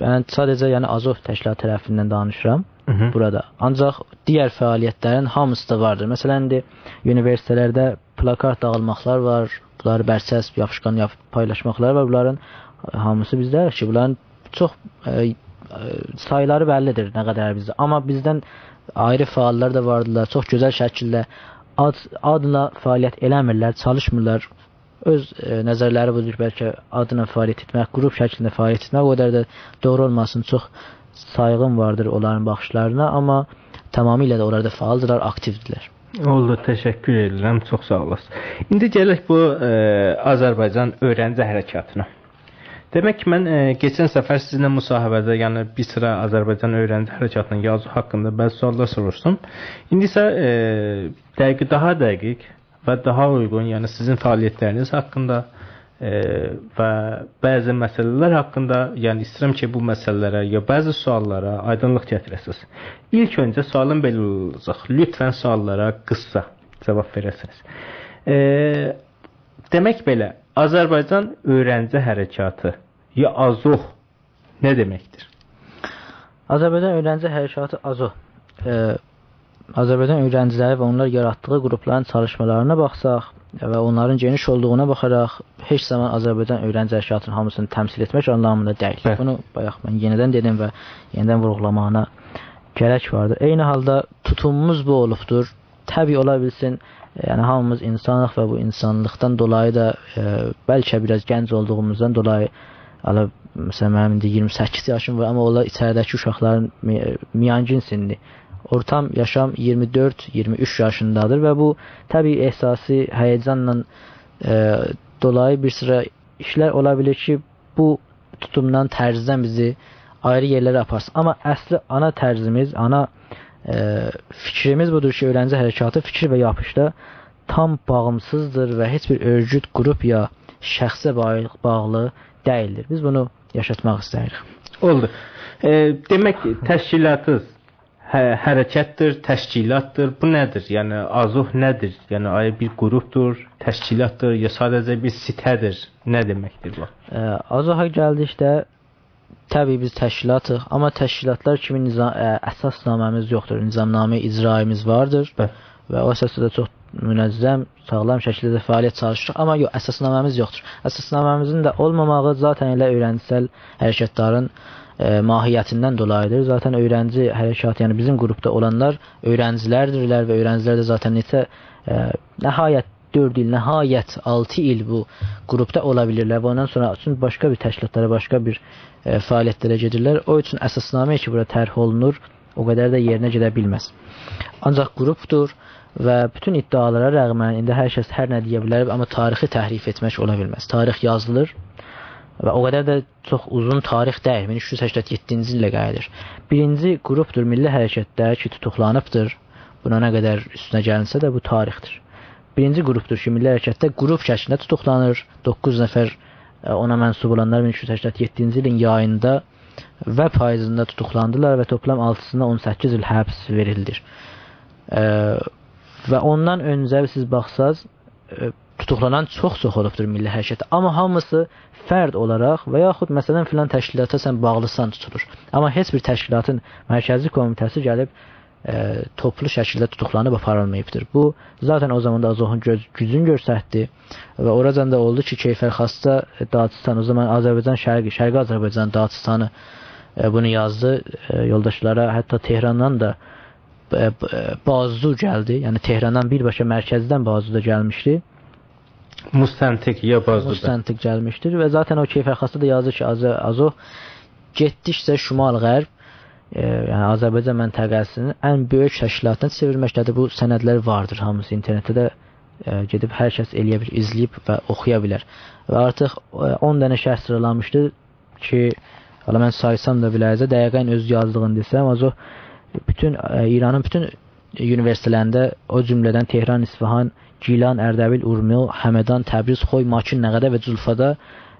من ساده‌جه، یعنی آزوف تشکیلاتی طرفیندن دانیشیرام، مهم، بورادا. آنجاق دیگر فعالیتلرین هامیسی دا واردیر. مثلاً، ایندی اونیوئرسیتئتلرده پلاکارت داغیلماقلار وار، بونلاری برچسب، یاپیشقان یاپ-، پایلاشماقلار وار. بونلارین هامیسی بیزده کی، بونلارین چوخ، ائ، ائ، سایلاری بللیدیر، نه قدر بیزده. آمما بیزدن آیری فعاللار دا واردیلار. چوخ گؤزل شکیلده آد، آدلا فعالیت ائله‌میرلر، چالیشمیرلار. اؤز، ائ، نظرلری بودور، بلکه آدلا فعالیت ائتمک، گروپ شکلینده فعالیت ائتمک او قدر ده دوغرو اولماسین. چوخ سایغیم واردیر اونلارین باخیشلارینا، آمما تمامیله ده اونلار دا فعالدیرلار، آکتیودیرلر. اولدو، تشکر ائدیرم، چوخ ساغ اولاسین. ایندی گلک بو، ائ، آذربایجان اؤیرنجی حرکاتینا. دئمک کی، من، ائ، کئچن سفر سیزینله مصاحبه‌ده، یعنی بیر سیرا آذربایجان اؤیرنجی حرکاتینین یازی حاقیندا بعضی سؤاللار سوروشدوم. ایندی ایسه، ائ، دقیق، داها دقیق و داها اویغون، یعنی سیزین فعالیتلرینیز حاقیندا، ائ، و بعضی مسئله‌لر حاقیندا، یعنی ایسته‌ییرم کی، بو مسئله‌لره یا بعضی سؤاللارا آیدینلیق گتیره‌سینیز. ایلک اؤنجه سؤالیم بئله اولاجاق. لطفاً سؤاللارا قیسا جاواب وئره‌سینیز. ائ، دئمک بئله، آذربایجان اؤیرنجی حرکاتی یا آذوح نه دئمکدیر؟ آذربایجان اؤیرنجی حرکاتی، آذوح، ائ، آذربایجان اؤیرنجیلری و اونلار یاراتدیغی گروپلارین چالیشمالارینا باخساق و اونلارین گئنیش اولدوغونا باخاراق، هئچ زامان آذربایجان اؤیرنجی حرکاتینین هامیسینی تمثیل ائتمک آنلامیندا دئییل. بلی. بونو بایاق من یئنیدن دئدیم و یئنیدن وورغولاماغینا گرک واردیر. عینی حالدا توتوموموز بو اولوبدور. طبیعی اولا بیلسین، یعنی هامیمیز اینسانیق و بو اینسانلیقدان دولایی دا، ائ، بلکه بیر آز گنج اولدوغوموزدان دولایی، حالا، مثلاً، منیم ایندی اییرمی سککیز یاشیم وار، آمما اونلار ایچریده‌کی اوشاقلارین می-، میانگین سنّی، اورتام یاشام اییرمی دؤرد، اییرمی اوچ یاشیندادیر و بو طبیعی احساسی هیجانلا، ائ، دولایی بیر سیرا ایشلر اولا بیلیر کی، بو توتومدان، طرزدن بیزی آیری یئرلره آپارسین. آمما اصلی آنا طرزیمیز، آنا، ائ، فیکریمیز بودور کی، اؤیرنجی حرکاتی فیکیر و یاپیشدا تام باغیمسیزدیر و هئچ بیر اؤرگوت، گروپ یا شخصه باغ-، باغلی دئییلدیر. بیز بونو یاشاتماق ایسته‌ییریک. اولدو. ائ، دئمک، تشکیلاتیز، حه-، حرکتدیر، تشکیلاتدیر. بو نه‌دیر؟ یعنی، آذوح نه‌دیر؟ یعنی، آیا بیر گروپدور، تشکیلاتدیر، یا ساده‌جه بیر سیته‌دیر؟ نه دئمکدیر بو؟ ائ، آذوحا گلدیکده، طبیعی بیز تشکیلاتیق، آمما تشکیلاتلار کیمی نظا-، ائ، اساسنامه‌میز یوخدور. نظامنامه اجراییمیز واردیر. بلی. و او اساسدا چوخ منظم، ساغلام شکیلده فعالیت چالیشیریق، آمما یوخ، اساسنامه‌میز یوخدور. اساسنامه‌میزین ده اولماماغی ذاتاً ائله اؤیرنجیسل حرکتلارین، ائ، ماهیتیندن دولاییدیر. ذاتاً اؤیرنجی حرکاتی، یعنی بیزیم گروپدا اولانلار اؤیرنجیلردیرلر و اؤیرنجیلر ده ذاتاً نئچه، ائ، نهایت دؤرد ایل، نهایت آلتی ایل بو گروپدا اولا بیلیرلر و اوندان سونرا اوچون باشقا بیر تشکیلاتلارا، باشقا بیر، ائ، فعالیتلره گئدیرلر. او اوچون اساسنامه کی، بورا طرح اولونور، او قدر ده یئرینه گئده بیلمز. آنجاق گروپدور و بوتون ادعالارا رغماً، ایندی هر کس هر نه دئیه بیلر، آمما تاریخی تحریف ائتمک اولا بیلمز. تاریخ یازیلیر و او قدر ده چوخ اوزون تاریخ دئییل، مین اوچ یوز سکسن یئددینجی ایله قاییدیر. بیرینجی گروپدور میللی حرکتده کی، توتوقلانیبدیر. بونا نه قدر اوستونه گلینسه ده، بو تاریخدیر. بیرینجی گروپدور کی، میللی حرکتده گروپ شکلینده توتوقلانیر. دوققوز نفر، ائ، اونا منسوب اولانلار مین اوچ یوز سکسن یئددینجی ایلین یاییندا و پاییزیندا توتوقلاندیلار و توپلام آلتیسینا اون سککیز ایل حبس وئریلدی. ائ، و اوندان اؤنجه سیز باخساز، ائ، توتوقلانان چوخ-چوخ اولوبدور میللی حرکتده. آمما هامیسی فرد اولاراق و یاخود، مثلاً، فلان تشکیلاتا سن باغلیسان توتولور. آمما هئچ بیر تشکیلاتین مرکزی کمیته‌سی گلیب، ائ، توپلو شکیلده توتوقلانیب آپاریلماییبدیر. بو، ذاتاً او زامان دا آذوحون گؤز-، گوجونو گؤستردی و اوراجان دا اولدو کی، کیفرخواستا، ائ، دادستان، او زامان آذربایجان شرقی، شرقی آذربایجان دادستانی، ائ، بونو یازدی. ائ، یولداشلارا حتی تهراندان دا، ائ، ائ، بازجو گلدی. یعنی تهراندان بیرباشا مرکزدن بازجو دا گلمیشدی. مستنطق یا بازجو دا. مستنطق گلمیشدیر و ذاتاً او کیفرخواستا دا یازیر کی، آذ-، آذوح گئتدیکجه شمال-غرب، ائ، یعنی آذربایجان منطقه‌سینین ان بؤیوک تشکیلاتینا چئویرمکده‌دیر. بو سندلر واردیر، هامیسی اینترنتده ده، ائ، گئدیب هر کس ائلیه بیلیر، ایزله‌ییب و اوخویا بیلر. و آرتیق، ائ، اون دنه شهر سیرالانمیشدی کی، حالا من سایسام دا بیله‌زه، دقیقاً اؤز یازدیغینی دئسم، آذوح بوتون، ائ، ایرانین بوتون اونیوئرسیتئتلرینده، او جمله‌دن تهران، اصفهان، گیلان، اردبیل، اورمو، همدان، تبریز، خوی، ماکین، نقده و جولفادا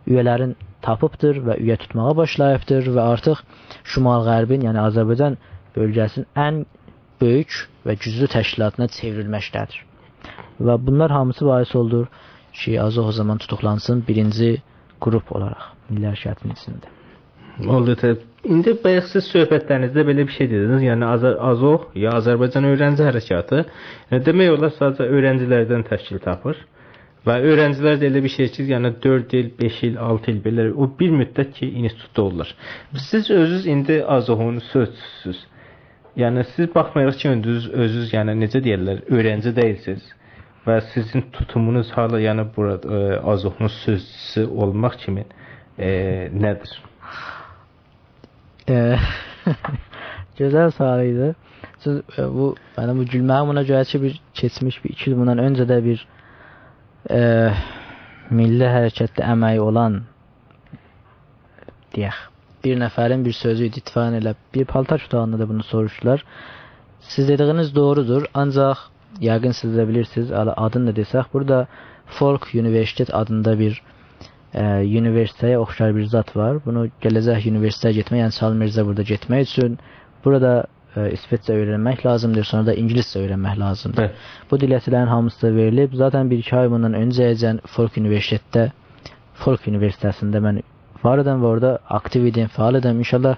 اویه‌لرین تاپیبدیر و اویه توتماغا باشلاییبدیر و آرتیق شمال-غربین، یعنی آذربایجان بؤلگه‌سینین ان بؤیوک و گوجلو تشکیلاتینا چئوریلمکده‌دیر. و بونلار هامیسی باعث اولدور کی، آذوح او زامان توتوقلانسین بیرینجی گروپ اولاراق میللی حرکتین ایچینده. اولدو، ته-، ایندی بایاق سیز صحبتلرینیزده بئله بیر شئی دئدینیز، یعنی آذر-، آذوح یا آذربایجان اؤیرنجی حرکاتی، یعنی دئمک اولار ساده‌جه اؤیرنجیلردن تشکیل تاپیر و اؤیرنجیلر ده ائله بیر شئی کی، یعنی دؤرد ایل، بئش ایل، آلتی ایل بئله او بیر مدت کی، اینستیتوتدا اولورلار. سیز اؤزونوز ایندی آذوحون سؤزچوسوسوز. یعنی، سیز باخمایاراق کی، اؤزونوز، اؤزونوز، یعنی، نئجه دئیرلر، اؤیرنجی دئییلسینیز و سیزین توتومونوز حالا، یعنی، بورادا، ائ، آزوحون سؤزچوسو اولماق کیمی، ائ، نه‌دیر؟ ائ، گؤزل سؤال ایدی. سیز، ائ، بو، منیم بو گولمه‌ییم اونا گؤره کی، بیر کئچمیش، بیر ایکی ایل بوندان اؤنجه ده بیر، ائ، میللی حرکتده امه‌یی اولان، دئیک، بیر نفرین بیر سؤزو ایدی، اتفاقاً ائله بیر پالتار اوتاغیندا دا بونو سوروشدولار. سیز دئدیگینیز دوغرودور، آنجاق یقین سیز ده بیلیرسینیز، حالا آدینی دا دئسک، بورادا فولک اونیوئرسیتئت آدیندا بیر، ائ، اونیوئرسیته‌یه اوخشار بیر زاد وار. بونو گله‌جک اونیوئرسیته‌یه گئتمک، یعنی چالمرزه بورادا گئتمک اوچون بورادا، ائ، ایسوئدجه اؤیرنمک لازیمدیر، سونرا دا اینگیلیسجه اؤیرنمک لازیمدیر. بلی. بو دیل لهجه‌لرین هامیسی دا وئریلیب. ذاتاً بیر ایکی آی بوندان اؤنجه‌یه‌جن فولک اونیوئرسیتئتده، فولک اونیوئرسیته‌سینده من وار ایدیم و اورادا آکتیو ایدیم، فعال ایدیم. انشاءالله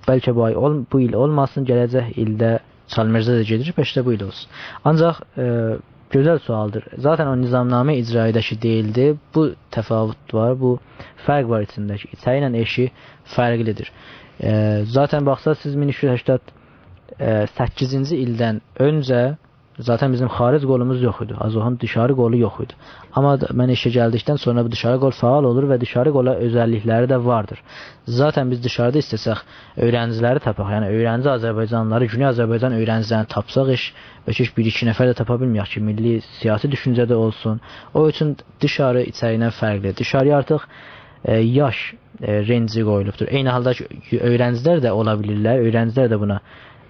بلکه بو آی اول-، بو ایل اولماسین، گله‌جک ایلده چالمرزه ده گئدیر، بلکه ده بو ایل اولسون. آنجاق، ائ، گؤزل سؤالدیر. ذاتاً او نظامنامه اجرایی‌ده کی دئییلدی، بو تفاوت وار، بو فرق وار ایچینده کی، ایچری ایله ائشیگی فرقلیدیر. ائ، ذاتاً باخساز، سیز مین اوچ یوز سکسن سککیزینجی ایلدن اؤنجه ذاتاً بیزیم خارج قولوموز یوخ ایدی. آزوحون دیشاری قولو یوخ ایدی. آمما د-، من ایشه گلدیکدن سونرا بو دیشاری قول فعال اولور و دیشاری قولا اؤزللیکلری ده واردیر. ذاتاً بیز دیشاریدا ایسته‌سک اؤیرنجی‌لری تاپاق، یعنی اؤیرنجی آذربایجانلی‌لاری، گونئی آذربایجان اؤیرنجی‌لرینی تاپساق، هئچ، هئچ بیر ایکی نفر ده تاپا بیلمه‌یک کی، میللی سیاسی دوشونجه‌ده اولسون. او اوچون دیشاری ایچری ایله فرقلیدیر. دیشاری آرتیق، ائ، یاش، ائ، رنجی قویولوبدور. عینی حالدا کی، اؤیرنجی‌لر ده اولا بیلیرلر، اؤیرنجی‌لر ده بونا،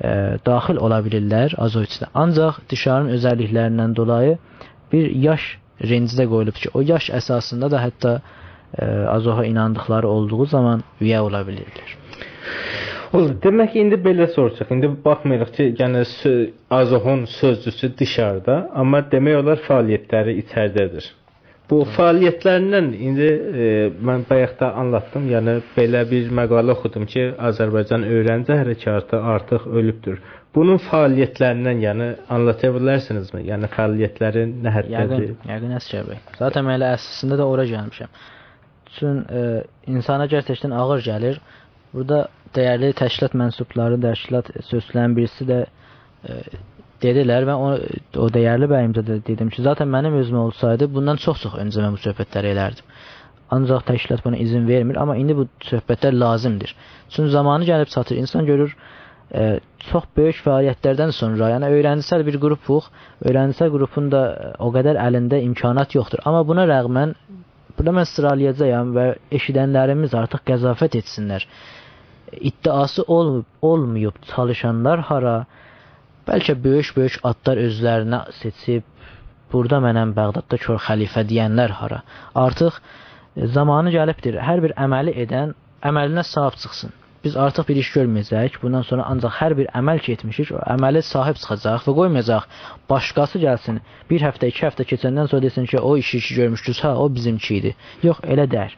ائ، داخیل اولا بیلیرلر، آزوح ایچینده. آنجاق دیشارین اؤزللیکلریندن دولایی بیر یاش رنجی ده قویولوب کی، او یاش اساسیندا دا حتی، ائ، آزوحا ایناندیقلاری اولدوغو زامان اویه اولا بیلیرلر. اولدو. دئمک کی، ایندی بئله سوروشاق. ایندی باخمایاراق کی، یعنی سؤ-، آزوحون سؤزجوسو دیشاریدا، آمما دئمک اولار فعالیتلری ایچریده‌دیر. بو فعالیتلریندن ایندی، ائ، من بایاق دا آنلاتدیم. یعنی بئله بیر مقاله اوخودوم کی، آذربایجان اؤیرنجی حرکاتی آرتیق اؤلوبدور. بونون فعالیتلریندن، یعنی، آنلاتا بیلرسینیزمی؟ یعنی فعالیتلری نه حدده‌دیر؟ یقین، یقین، عسگر بی. ذاتاً من ائله اصلینده ده اورا گلمیشم. چون، ائ، اینسانا گرچکدن آغیر گلیر. بورادا دیرلی تشکیلات منسوبلاری، تشکیلات سؤزچولرین بیریسی ده، ائ، دئدیلر و او، او دیرلی بییمیزه ده دئدیم کی، ذاتاً منیم اؤزومه اولسایدی، بوندان چوخ-چوخ اؤنجه من بو صحبتلری ائلردیم. آنجاق تشکیلات بونا ایذین وئرمیر، آمما ایندی بو صحبتلر لازیمدیر. چون زامانی گلیب چاتیر، اینسان گؤرور، ائ، چوخ بؤیوک فعالیتلردن سونرا، یعنی اؤیرنجی‌سل بیر قروپوق، اؤیرنجی‌سل قروپون دا، ائ، او قدر الینده امکانات یوخدور. آمما بونا رغماً، بورادا من سیرالایاجاغام و ائشیدنلریمیز آرتیق قضاوت ائتسینلر. ادعاسی اولم-، اولماییب چالیشانلار هارا، بلکه بؤیوک-بؤیوک آدلار اؤزلرینه سئچیب، بورادا منم بغداددا کور خلیفه دئینلر هارا. آرتیق، ائ، زامانی گلیبدیر. هر بیر عملی ائدن عملینه صاحیب چیخسین. بیز آرتیق بیر ایش گؤرمه‌یه‌جه‌ییک. بوندان سونرا آنجاق هر بیر عمل کی ائتمیشیک، او عمله صاحیب چیخاجاق و قویمایاجاق باشقاسی گلسین، بیر هفته، ایکی هفته کئچندن سونرا دئسین کی، او ایشی کی گؤرموشدونوز، ها، او بیزیمکی ایدی. یوخ، ائله دئییل.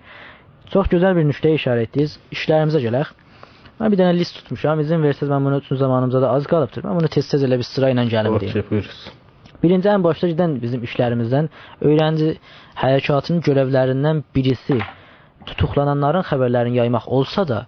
چوخ گؤزل بیر نکته‌یه اشاره ائتدینیز. ایشلریمیزه گلک. من بیر دنه لیست توتموشام. ایذین وئرسز، من بونو اوچون زامانیمیزدا دا آز قالیبدیر. من بونو تئز-تئز ائله بیر سیرا ایله گلیم دئییم. اوکی، بویورون. بیرینجی، ان باشدا گئدن بیزیم ایشلریمیزدن اؤیرنجی حرکاتینین گؤرئولریندن بیریسی توتوقلانانلارین خبرلرینی یایماق اولسا دا،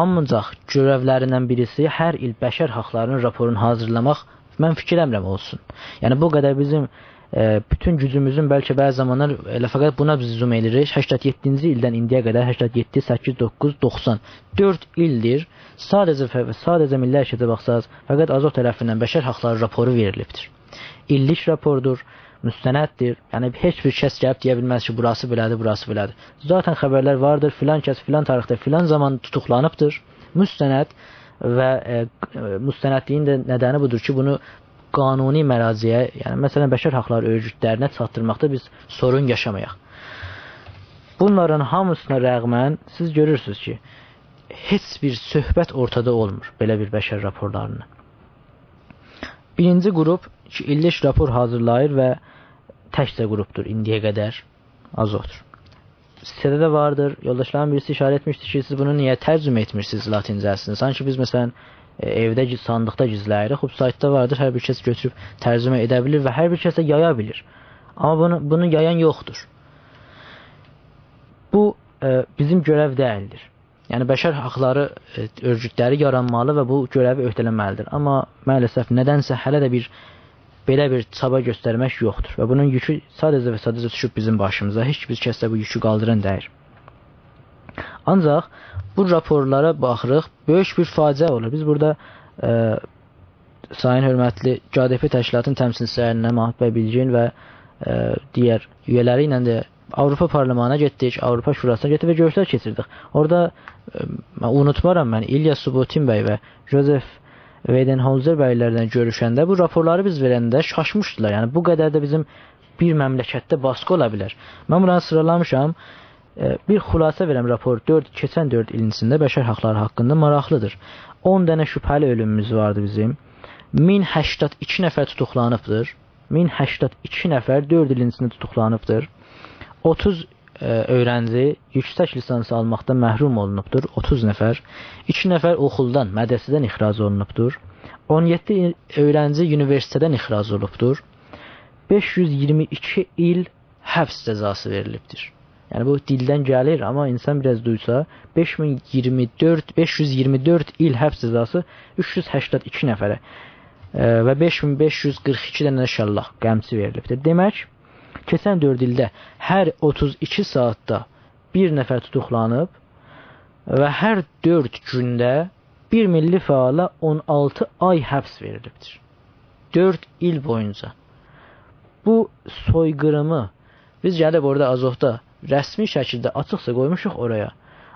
آنجاق گؤرئولریندن بیریسی هر ایل بشر حاقلارینین راپورونو حاضیرلاماق، من فیکیر ائله‌میرم اولسون. یعنی، بو قدر بیزیم، ائ، بوتون گوجوموزون، بلکه بعضی زامانلار ائله فقط بونا بیز زوم ائله‌ییریک. هشتاد یئددینجی ایلدن ایندییه قدر، هشتاد یئددی، سککیز، دوققوز، دوخسان، دؤرد ایلدیر. ساده‌جه ف-، ساده‌جه میللی حرکته باخساز، فقط آزوح طرفیندن بشر حاقلاری راپورو وئریلیبدیر. ایللیک راپوردور، مستنددیر. یعنی، هئچ بیر کس گلیب دئیه بیلمز کی، بوراسی بئله‌دیر، بوراسی بئله‌دیر. ذاتاً خبرلر واردیر، فلان کس فلان تاریخده، فلان زامان توتوقلانیبدیر. مستند و، ائ، ائ، مستندلیگین ده ندنی بودور کی، بونو قانونی مراجعه، یعنی، مثلاً، بشر حاقلاری اؤرگوتلرینه چاتدیرماقدا بیز سورون یاشامایاق. بونلارین هامیسینا رغماً سیز گؤرورسونوز کی، هئچ بیر صحبت اورتادا اولمور بئله بیر بشر راپورلاریندان. بیرینجی قروپ کی، ایللیک راپور حاضیرلاییر و تکجه قروپدور ایندییه قدر، آزوحدور. سیته‌ده ده واردیر. یولداشلارین بیریسی اشاره ائتمیشدی کی، سیز بونو نییه ترجمه ائتمیرسینیز لاتینجه‌سینی؟ سانکی بیز، مثلاً، ائ، ائوده گی-، صاندیقدا گیزله‌ییریک. خب، سایتدا واردیر، هر بیر کس گؤتوروب ترجمه ائده بیلیر و هر بیر کس ده یایا بیلیر. آمما بونو، بونو یایان یوخدور. بو، ائ، بیزیم گؤرئو دئییلدیر. یعنی بشر حاقلاری، ائ، اؤرگوتلری یارانمالی و بو گؤره‌وی عهده‌لنمه‌لیدیر. آمما مع‌الاسف نه‌دنسه هله ده بیر بئله بیر چابا گؤسترمک یوخدور و بونون یوکو ساده‌جه و ساده‌جه دوشوب بیزیم باشیمیزا. هئچ بیر کس ده بو یوکو قالدیران دئییل. آنجاق بو راپورلارا باخیریق، بؤیوک بیر فاجعه اولور. بیز بورادا، ائ، سایین حؤرمتلی گ‌دپ تشکیلاتین تمثیلچی‌لرینن محمود بی بیلگین و، ائ، دیگر اویه‌لری ایله ده آوروپا پارلمانینا گئتدیک، آوروپا شوراسینا گئتدیک و گؤروشلر کئچیردیک. اورادا، ائ، اونوتمارام من، ایلیا سوبوتین بی و ژوزف ویدنهولزر بی‌لردن گؤروشنده، بو راپورلاری بیز وئرنده شاشمیشدیلار. یعنی بو قدر ده بیزیم بیر مملکتده باسقی اولا بیلر. من بونلاری سیرالامیشام. ائ، بیر خلاصه وئرم راپور. دؤرد، کئچن دؤرد ایلین ایچینده بشر حاقلاری حاقیندا ماراقلیدیر. اون دنه شبهه‌لی اؤلوموموز واردی بیزیم. مین هشتاد ایکی نفر توتوقلانیبدیر. مین هشتاد ایکی نفر دؤرد ایلین ایچینده توتوقلانیبدیر. اوتوز، ائ، اؤیرنجی یوکسک لیسانسی آلماقدان محروم اولونوبدور. اوتوز نفر. ایکی نفر اوخولدان، مدرسه‌دن اخراج اولونوبدور. اون یئددی اؤیرنجی اونیوئرسیتئتدن اخراج اولوبدور. بئش یوز اییرمی ایکی ایل حبس جزاسی وئریلیبدیر. یعنی بو دیلدن گلیر، آمما اینسان بیر آز دویسا، بئش مین اییرمی دؤرد، بئش یوز اییرمی دؤرد ایل حبس جزاسی اوچ یوز هشتاد ایکی نفره، ائ، و بئش مین بئش یوز قیرخ ایکی دنه شاللاق، قمچی وئریلیبدیر. دئمک، کئچن دؤرد ایلده هر اوتوز ایکی ساعاتدا بیر نفر توتوقلانیب و هر دؤرد گونده بیر میللی فعالا اون آلتی آی حبس وئریلیبدیر. دؤرد ایل بویونجا. بو سوی‌قیریمی بیز گلیب اورادا آزوحدا رسمی شکیلده آچیقجا قویموشوق اورایا.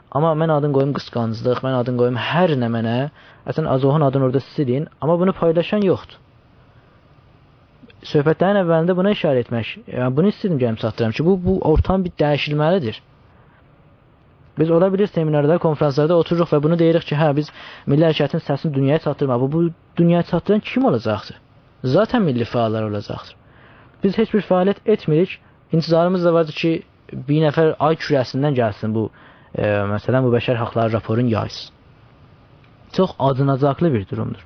آمما من آدین قویوم قیسقانجلیق، من آدین قویوم هر نمنه. اصلاً آزوحون آدینی اورادا سیلین، آمما بونو پایلاشان یوخدور. صحبتلرین اولینده بونا اشاره ائتمک، یعنی بونو ایسته‌دیم گلیم چاتدیرام کی، بو، بو اورتام بیر دییشیلمه‌لیدیر. بیز اولا بیلیر سمیناردا، کنفرانسلاردا اوتوروروق و بونو دئییریک کی، هه، بیز میللی حرکتین سسینی دونیایا چاتدیرماق. بو، بو دونیایا چاتدیران کیم اولاجاقدیر؟ ذاتاً میللی فعاللار اولاجاقدیر. بیز هئچ بیر فعالیت ائتمیریک، انتظاریمیز دا واردیر کی، بیر نفر آی کوره‌سیندن گلسین بو، ائ، مثلاً، بو بشر حاقلاری راپورون یایسین. چوخ آجیناجاقلی بیر دورومدور.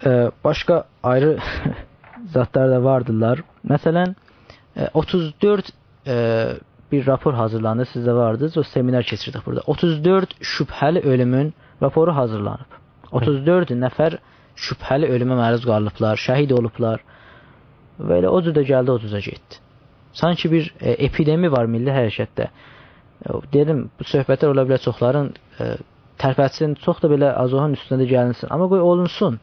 ائ، باشقا آیری زادلار دا واردیلار. مثلاً، ائ، اوتوز دؤرد، ائ، بیر راپور حاضیرلاندی، سیز ده واردینیز، او سمینار کئچیردیک بورادا. اوتوز دؤرد شبهه‌لی اؤلومون راپورو حاضیرلانیب. اوتوز دؤرد نفر شبهه‌لی اؤلومه معروض قالیبلار، شهید اولوبلار. و ائله او جور ده گلدی، او جور ده گئتدی. سانکی بیر، ائ، اپیدمی وار میللی حرکتده. ائ، دئدیم، بو صحبتلر اولا بیلر چوخلارین، ائ، ترپتسین، چوخ دا بئله آزوحون اوستونه ده گلینسین. آمما قوی اولونسون.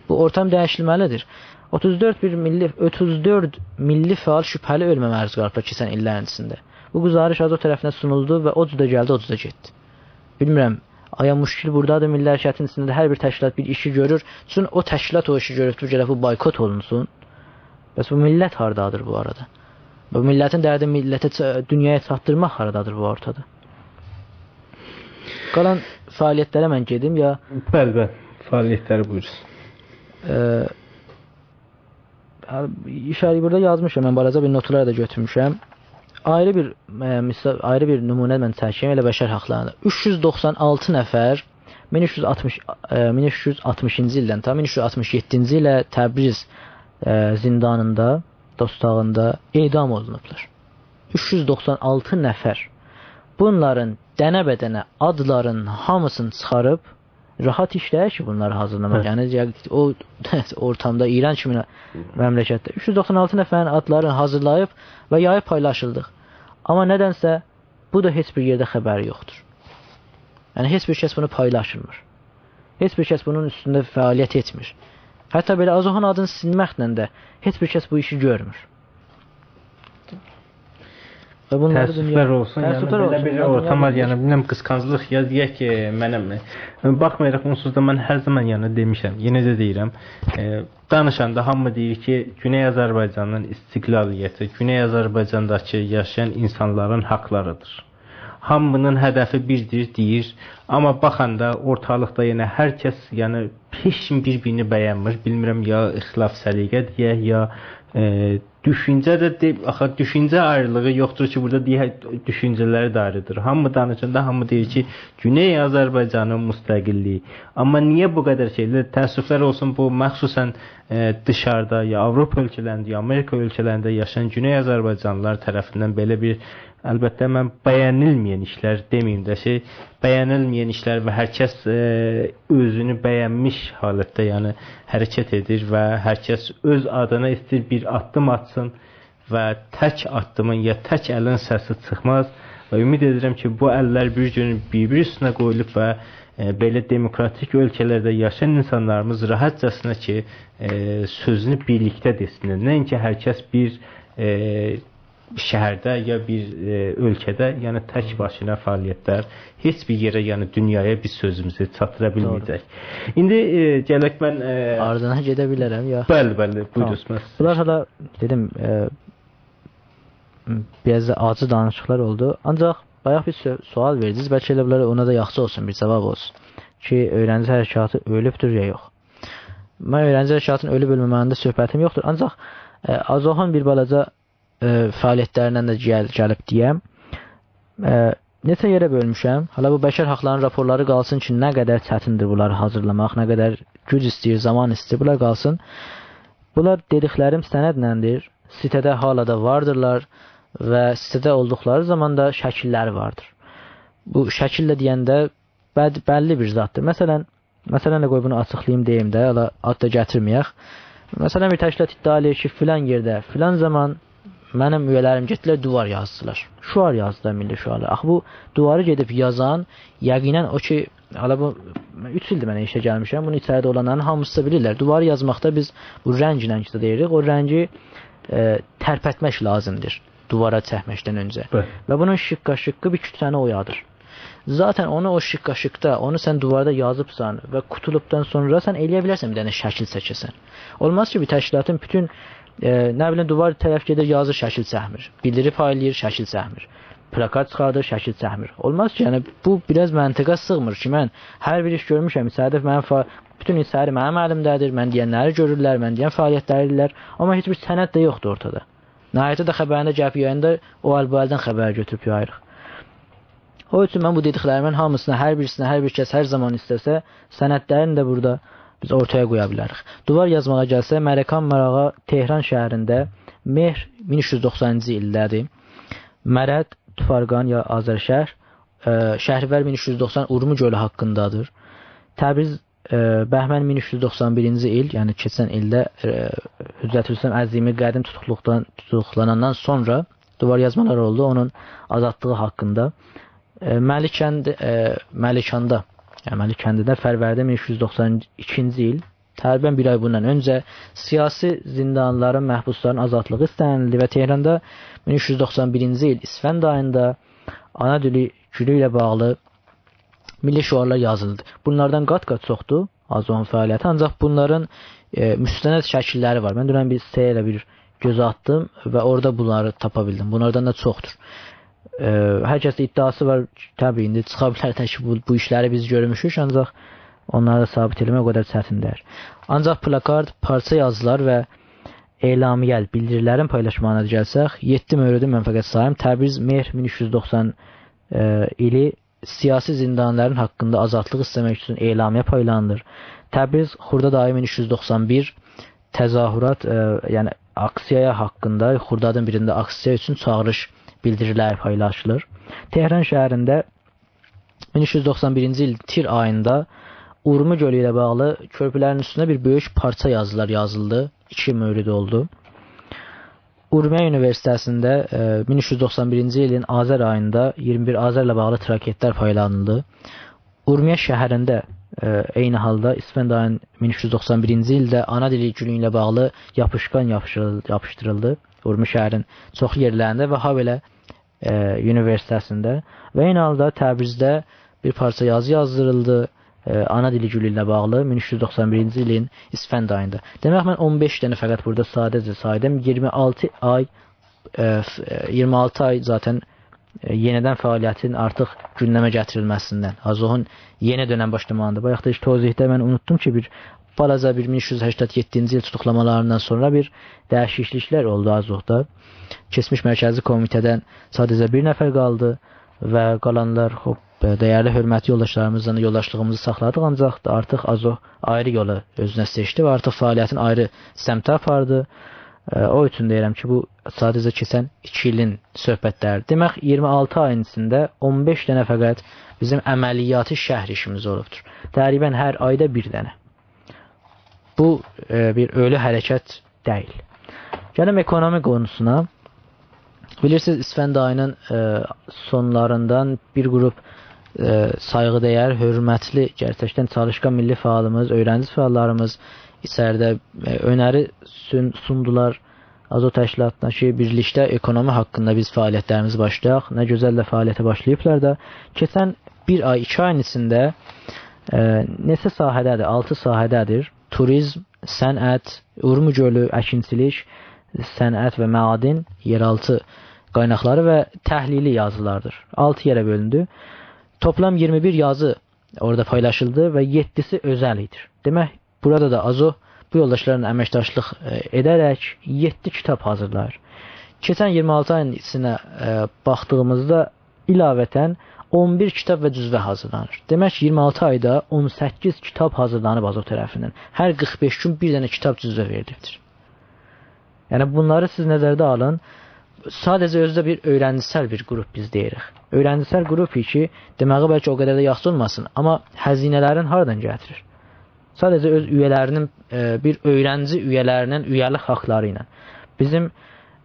بو اورتام دییشیلمه‌لیدیر. اوتوز دؤرد بیر میللی، اوتوز دؤرد میللی فعال شبهه‌لی اؤلومه معروض قالیبلار کئچن ایللرین ایچینده. بو گزارش آزوح طرفیندن سونولدو و او جور دا گلدی، او جور دا گئتدی. بیلمیرم، آیا مشکل بورادادیر، میللی حرکتین ایچینده ده هر بیر تشکیلات بیر ایشی گؤرور، چون او تشکیلات او ایشی گؤروبدور، گرک بو بایکوت اولونسون. بس بو میللت هاردادیر بو آرادا؟ بو میللتین دردی میللته چا-، دونیایا چاتدیرماق هارادادیر بو اورتادا؟ قالان فعالیتلره من گئدیم یا؟ بلی، بلی. فعالیتلری بویورون. ائ، هه، اشاره بورادا یازمیشام، من بالاجا بیر نوتلار دا گؤتورموشم. آیری بیر، ائ، مثال، آیری بیر نمونه من چکیم، ائله بشر حاقلاریندا. اوچ یوز دوخسان آلتی نفر مین اوچ یوز آلتمیش، ائ، مین اوچ یوز آلتمیشینجی ایلدن تا مین اوچ یوز آلتمیش یئددینجی ایله تبریز، ائ، زندانیندا، دوستاغیندا اعدام اولونوبلار. اوچ یوز دوخسان آلتی نفر. بونلارین دنه‌به‌دنه آدلارین هامیسینی چیخاریب، راحات ایش دئییل کی، بونلاری حاضیرلاماق. هه. یعنی، یا-، او اورتامدا، ایران کیمی مملکتده اوچ یوز دوخسان آلتی نفرین آدلارینی حاضیرلاییب و یاییب پایلاشیلدیق. آمما نه‌دنسه بو دا هئچ بیر یئرده خبری یوخدور. یعنی، هئچ بیر کس بونو پایلاشمیر. هئچ بیر کس بونون اوستونده فعالیت ائتمیر. حتی بئله آزوحون آدینی سیلمکله ده هئچ بیر کس بو ایشی گؤرمور. و بونلاری تأسفلر دونیا اولسون، یعنی تأسفلر بئله اولسون، بیر بونلاری اورتام وار، دونیا یعنی بیلمیرم، قیسقانجلیق یا دئیک کی، منیم، باخمایاراق اونسوز دا من هر زامان، یعنی دئمیشم، یئنه ده دئییرم، ائ، دانیشاندا هامی دئییر کی، گونئی آذربایجانین استقلالیتی گونئی آذربایجانداکی یاشایان اینسانلارین حاقلاریدیر. هامی‌نین هدفی بیردیر، دئییر. آمما باخاندا اورتالیقدا یئنه هر کس، یعنی هئچ کیم بیر-بیرینی بینمیر. بیلمیرم، یا اختلاف سلیقه دئیک، یا، ائ، دوشونجه ده دئ-، آخی دوشونجه آیریلیغی یوخدور کی، بورادا دئیک، دوشونجه‌لری ده آیریدیر. هامی دانیشاندا هامی دئییر کی، گونئی آذربایجانین مستقللیگی. آمما نییه بو قدر شئیدیر؟ تأسفلر اولسون، بو مخصوصاً، ائ، دیشاریدا، یا آوروپا اؤلکه‌لرینده، یا آمریکا اؤلکه‌لرینده یاشایان گونئی آذربایجانلیلار طرفیندن بئله بیر البته، من بیه‌نیلمه‌ین ایشلر دئمه‌ییم ده، شئی، بیه‌نیلمه‌ین ایشلر و هر کس، ائ، اؤزونو بیه‌نمیش حالتده، یعنی حرکت ائدیر و هر کس اؤز آدینا ایسته‌ییر بیر آددیم آتسین و تک آددیمین یا تک الین سسی چیخماز. و امید ائدیرم کی، بو اللر بیر گون بیر-بیر اوستونه قویولوب و، ائ، بئله دموکراتیک اؤلکه‌لرده یاشایان اینسانلاریمیز راحتجاسینا کی، ائ، سؤزونو بیرلیکده دئسینلر. نه‌اینکی هر کس بیر، ائ، شهرده یا بیر، ائ، اؤلکه‌ده، یعنی تک باشینا فعالیتلر هئچ بیر یئره، یعنی دونیایا بیز سؤزوموزو چاتدیرا بیلمه‌یه‌جک. ایندی، ائ، گلک من، ائ، آردینا گئده بیلرم یا؟ بلی، بلی، بویورون، تامام. عثمان. بونلار هله، دئدیم، ائ، بیر آز دا آجی دانیشیقلار اولدو. آنجاق بایاق بیر سؤ-، سؤال وئردینیز، بلکه ائله بونلار اونا دا یاخشی اولسون، بیر جاواب اولسون کی، اؤیرنجی حرکاتی اؤلوبدور یا یوخ. من اؤیرنجی حرکاتین اؤلوب اؤلمه‌مه‌یینده صحبتیم یوخدور. آنجاق، ائ، آزوحون بیر بالاجا، ائ، فعالیتلریندن ده گل-، گلیب دئیم. ائ، نئچه یئره بؤلموشم. حالا بو بشر حاقلارینین راپورلاری قالسین کی، نه قدر چتیندیر بونلاری حاضیرلاماق، نه قدر گوج ایسته‌ییر، زامان ایسته‌ییر، بونلار قالسین. بونلار دئدیکلریم سندلندیر. سیته‌ده حالا دا واردیرلار و سیته‌ده اولدوقلاری زامان دا شکیللری واردیر. بو شکیل ده دئینده بد-، بللی بیر زاددیر. مثلا، مثلا دا قوی بونو آچیقلاییم، دئییم ده، هله آد دا گتیرمه‌یک. مثلا، بیر تشکیلات ادعا ائله‌ییر کی، فلان یئرده، فلان زامان منیم اویه‌لریم گئتدیلر، دیوار یازدیلار. شعار یازدیلار، میللی شعارلار. آخی بو دیواری گئدیب یازان، یقینا او کی، هله بو، اوچ ایلدیر من ایشه گلمیشم، بونو ایچریده اولانلارین هامیسی دا بیلیرلر. دیواری یازماقدا بیز بو رنگله کی دئییریک، او رنگی، ائ، ترپتمک لازیمدیر دیوارا چکمکدن اؤنجه. بلی. و بونون شیققا-شیققی بیر کوتله‌نی اویادیر. ذاتا اونو او شیققا-شیقدا، اونو سن دیواردا یازیبسان و قوتولوبدان سونرا سن ائلیه بیلرسن بیر دنه شکیل چکه‌سن. اولماز کی، بیر تشکیلاتین بوتون، ائ، نه بیلیم، دیوار طرف گئدیر، یازیر، شکیل چکمیر. بیلدیری پایلاییر، شکیل چکمیر. پلاکارد چیخاردیر، شکیل چکمیر. اولماز کی، یعنی بو بیر آز منطقه سیغمیر کی، من هر بیر ایش گؤرموشم، ایچریده منیم فا-، بوتون ایچری منیم الیمده‌دیر، من دئینلری گؤرورلر، من دئین فعالیتلری ائدیرلر، آمما هئچ بیر سند ده یوخدور اورتادا. نهایتده ده خبرین ده گلیب یاییندا او ال بو الدن خبر گؤتوروب یاییریق. او اوچون من بو دئدیکلریمین هامیسینا، هر بیریسینه، هر بیر کس هر زامان ایسته‌سه، سندلرینی ده بورادا بیز اورتایا قویا بیلریک. دیوار یازماغا گلسه، ملکان ماراغا تهران شهرینده مهر مین اوچ یوز دوخسانینجی ایلده‌دیر. مرد، توفارقان یا آذرشهر، ائ، شهریور مین اوچ یوز دوخسان اورمو گؤلو حاقیندادیر. تبریز، ائ، بهمن مین اوچ یوز دوخسان بیرینجی ایل، یعنی کئچن ایلده، ائ، حجت‌الاسلام عظیمی قدیم توتوقلوقدان، توتوقلاناندان سونرا دیوار یازمالار اولدو اونون آزادلیغی حاقیندا. ائ، ملیکند-، ائ، ملیکاندا، یعنی ملیکندده فروردین مین اوچ یوز دوخسان ایکینجی ایل، تقریبا بیر آی بوندان اؤنجه سیاسی زیندانی‌لارین، محبوسلارین آزادلیغی ایسته‌نیلدی و تهراندا مین اوچ یوز دوخسان بیرینجی ایل اسفند آییندا آنا دیلی گونو ایله باغلی میللی شعارلار یازیلدی. بونلاردان قات-قات چوخدور آزوحون فعالیتی، آنجاق بونلارین، ائ، مستند شکیللری وار. من دونن بیر سیته‌یه ائله بیر گؤز آتدیم و اورادا بونلاری تاپا بیلدیم. بونلاردان دا چوخدور. ائ، هر کسین ادعاسی وار، طبیعی، ایندی چیخا بیلر ده کی، بو، بو ایشلری بیز گؤرموشوک، آنجاق اونلاری دا ثابت ائله‌مک او قدر چتین دئییل. آنجاق پلاکارد، پارچا یازیلار و اعلامیه، بیلدیریلرین پایلاشماغینا گلسک، یئددی موردی من فقط ساییم. تبریز، مهر مین اوچ یوز دوخسان، ائ، ایلی سیاسی زیندانی‌لارین حاقیندا آزادلیق ایسته‌مک اوچون اعلامیه پایلانیلیر. تبریز، خرداد آیی مین اوچ یوز دوخسان بیر، تظاهرات، ائ، یعنی آکسیایا حاقیندا، خردادین بیرینده آکسیا اوچون چاغیریش بیلدیریلری پایلاشیلیر. تهران شهرینده مین اوچ یوز دوخسان بیرینجی ایل تیر آییندا اورمو گؤلو ایله باغلی کؤرپولرین اوستونده بیر بؤیوک پارچا یازیلار یازیلدی. ایکی مورد اولدو. اورمیه اونیوئرسیته‌سینده، ائ، مین اوچ یوز دوخسان بیرینجی ایلین آذر آییندا اییرمی بیر آذرله باغلی تراکتلر پایلانیلدی. اورمیه شهرینده، ائ، عینی حالدا اسفند آیین مین اوچ یوز دوخسان بیرینجی ایلده آنا دیلی گونو ایله باغلی یاپیشقان یاپیشیریل-، یاپیشدیریلدی. اورمیه شهرین چوخلو یئرلرینده و هابئله، ائ، اونیوئرسیته‌سینده. و عینی حالدا تبریزده بیر پارچا یازی یازدیریلدی، ائ، آنا دیلی گونو ایله باغلی مین اوچ یوز دوخسان بیرینجی ایلین اسفند آییندا. دئمک، من اون بئش دنه فقط بورادا ساده‌جه سایدیم. اییرمی آلتی آی، ائ، ف-، ائ، اییرمی آلتی آی ذاتا، ائ، یئنیدن فعالیتین آرتیق گوندمه گتیریلمه‌سیندن. آزوحون یئنی دؤنم باشلاماغیندا. بایاق دا هئچ توضیحده من اونوتدوم کی، بیر بالاجا بیر مین اوچ یوز هشتاد یئددینجی ایل توتوقلامالاریندان سونرا بیر دییشیکلیکلر اولدو آزوحدا. کئچمیش مرکزی کمیته‌دن ساده‌جه بیر نفر قالدی و قالانلار، خوب، ائ، دیرلی حؤرمتلی یولداشلاریمیزلا دا یولداشلیغیمیزی ساخلادیق، آنجاق دا آرتیق آزوح آیری یولو اؤزونه سئچدی و آرتیق فعالیتین آیری سمته آپاردی. ائ، او اوچون دئییرم کی، بو ساده‌جه کئچن ایکی ایلین صحبتلریدیر. دئمک، اییرمی آلتی آیین ایچینده اون بئش دنه فقط بیزیم عملیاتی شهر ایشیمیز اولوبدور. تقریباً هر آیدا بیر دنه. بو، ائ، بیر اؤلو حرکت دئییل. گلیم اکونومی قونوسونا. بیلیرسینیز، اسفند آیی‌نین، ائ، سونلاریندان بیر گروپ، ائ، سایغی‌ده‌یر، حؤرمتلی، گئرچکدن چالیشقان میللی فعالیمیز، اؤیرنجی فعاللاریمیز ایچریده، ائ، اؤنری سون-، سوندولار آزوح تشکیلاتینا کی، بیرلیکده اکونومی حاقیندا بیز فعالیتلریمیزی باشلایاق. نه گؤزل ده فعالیته باشلاییبلار دا. کئچن بیر آی، ایکی آیین ایچینده، ائ، نئچه ساحه‌ده‌دیر، آلتی ساحه‌ده‌دیر. توریزم، صنعت، اورمو گؤلو، اکینچیلیک، صنعت و معادن، یئرآلتی قایناقلاری و تحلیلی یازیلاردیر. آلتی یئره بؤلوندو. توپلام اییرمی بیر یازی اورادا پایلاشیلدی و یئددیسی اؤزل ایدی. دئمک، بورادا دا آزوح بو یولداشلارلا امکداشلیق، ائ، ائده‌رک یئددی کیتاب حاضیرلاییر. کئچن اییرمی آلتی آیین ایچینه، ائ، باخدیغیمیزدا علاوتاً اون بیر کیتاب و جزوه حاضیرلانیر. دئمک، اییرمی آلتی آیدا اون سککیز کیتاب حاضیرلانیب آزوح طرفیندن. هر قیرخ بئش گون بیر دنه کیتاب جزوه وئریلیبدیر. یعنی، بونلاری سیز نظرده آلین. ساده‌جه اؤزو ده بیر اؤیرنجیسل بیر گروپ بیز دئییریک. اؤیرنجیسل گروپ کی، دئمه‌یی بلکه او قدر ده یاخشی اولماسین، آمما هزینه‌لرین هاردان گتیریر؟ ساده‌جه اؤز اویه‌لری‌نین، ائ، بیر اؤیرنجی اویه‌لری‌نین اویه‌لیک حاقلاری ایله. بیزیم،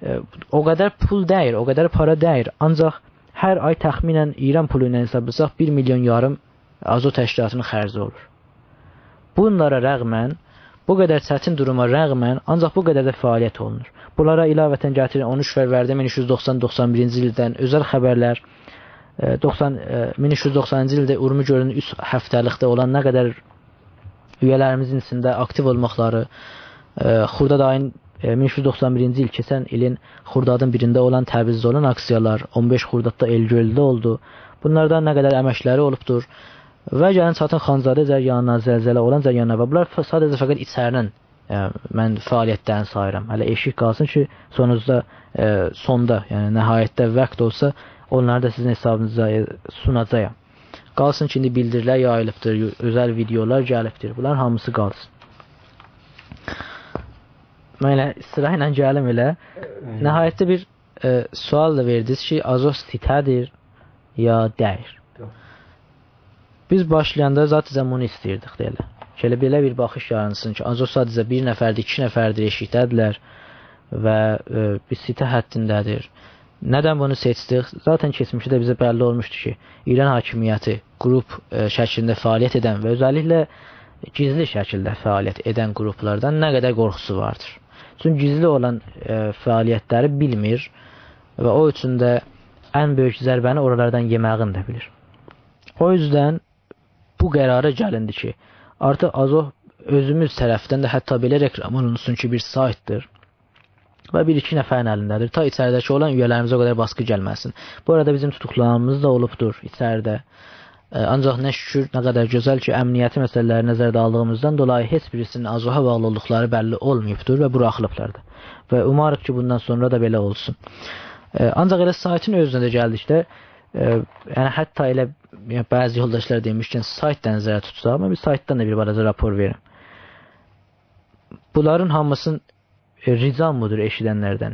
ائ، او قدر پول دئییل، او قدر پارا دئییل. آنجاق هر آی تخمیناً ایران پولو ایله حسابلاساق، بیر میلیون یاریم آزوح تشکیلاتی‌نین خرجی اولور. بونلارا رغماً، بو قدر چتین دوروما رغماً، آنجاق بو قدر ده فعالیت اولونور. بونلارا علاوتاً گتیرین اون اوچ فروردین مین اوچ یوز دوخسان، دوخسان بیرینجی ایلدن اؤزل خبرلر، ائ، دوخسان، ائ، مین اوچ یوز دوخسانینجی ایلده اورمو گؤلونون اوچ هفته‌لیکده اولان نه قدر اویه‌لریمیزین ایچینده آکتیو اولماقلاری، ائ، خرداد آیین، ائ، مین اوچ یوز دوخسان بیرینجی ایل، کئچن ایلین خردادین بیرینده اولان، تبریزده اولان آکسیالار، اون بئش خرداددا ائل‌گؤلده اولدو. بونلاردا نه قدر امکلری اولوبدور. و گلین چاتین خانزاده جریانینا، زلزله اولان جریانینا و بونلار ف-، ساده‌جه فقط ایچری‌نین، ائ، من فعالیتلرینی ساییرام. هله ائشیک قالسین کی، سونوجدا، ائ، سوندا، یعنی نهایتده واخت اولسا، اونلاری دا سیزین حسابینیزا، ائ، سوناجاغام. قالسین کی، ایندی بیلدیریلر یاییلیبدیر، یو-، اؤزل ویدئولار گلیبدیر. بونلارین هامیسی قالسین. من ائله سیرا ایله گلیم ائله. هی. نهایتده بیر، ائ، سؤال دا وئردینیز کی، آزوح سیته‌دیر یا دئییل؟ یوخ. بیز باشلایاندا ذاتاً بونو ایسته‌ییردیک دئیه‌لر. کی، ائله بئله بیر باخیش یارانسین کی، آزوح ساده‌جه بیر نفردیر، ایکی نفردیر، ائشیکده‌دیرلر و، ائ، بیر سیته حدینده‌دیر. ندن بونو سئچدیک؟ ذاتاً کئچمیشده ده بیزه بللی اولموشدو کی، ایران حاکمیتی گروپ، ائ، شکلینده فعالیت ائدن و اؤزللیکله گیزلی شکیلده فعالیت ائدن گروپلاردان نه قدر قورخوسو واردیر. چونکی گیزلی اولان، ائ، فعالیتلری بیلمیر و او اوچون ده ان بؤیوک ضربه‌نی اورالاردا یئمه‌یین ده بیلیر. او یوزدن بو قرارا گلیندی کی، آرتیق آزوح اؤزوموز طرفدن ده حتی بئله رکلام اولونسون کی، بیر سایتدیر و بیر-ایکی نفرین الینده‌دیر. تا ایچریده‌کی اولان اویه‌لریمیزه او قدر باسقی گلمه‌سین. بو آرادا بیزیم توتوقلامامیز دا اولوبدور ایچریده. ائ، آنجاق نه شوکور، نه قدر گؤزل کی، امنیتی مسئله‌لری نظرده آلدیغیمیزدان دولایی هئچ بیریسی‌نین آزوحا باغلی اولدوقلاری بللی اولماییبدیر و بوراخیلیبلار دا. و اوماریق کی، بوندان سونرا دا بئله اولسون. ائ، آنجاق ائله سایتین اؤزونه ده گلدیکده، ائ، یعنی حتی ائله، یعنی بعضی یولداشلار دئمیشکن سایت دا نظرده توتساق، من بیر سایتدان دا بیر بالاجا راپور وئریم. بونلارین هامیسین، ائ، رجام بودور ائشیدنلردن.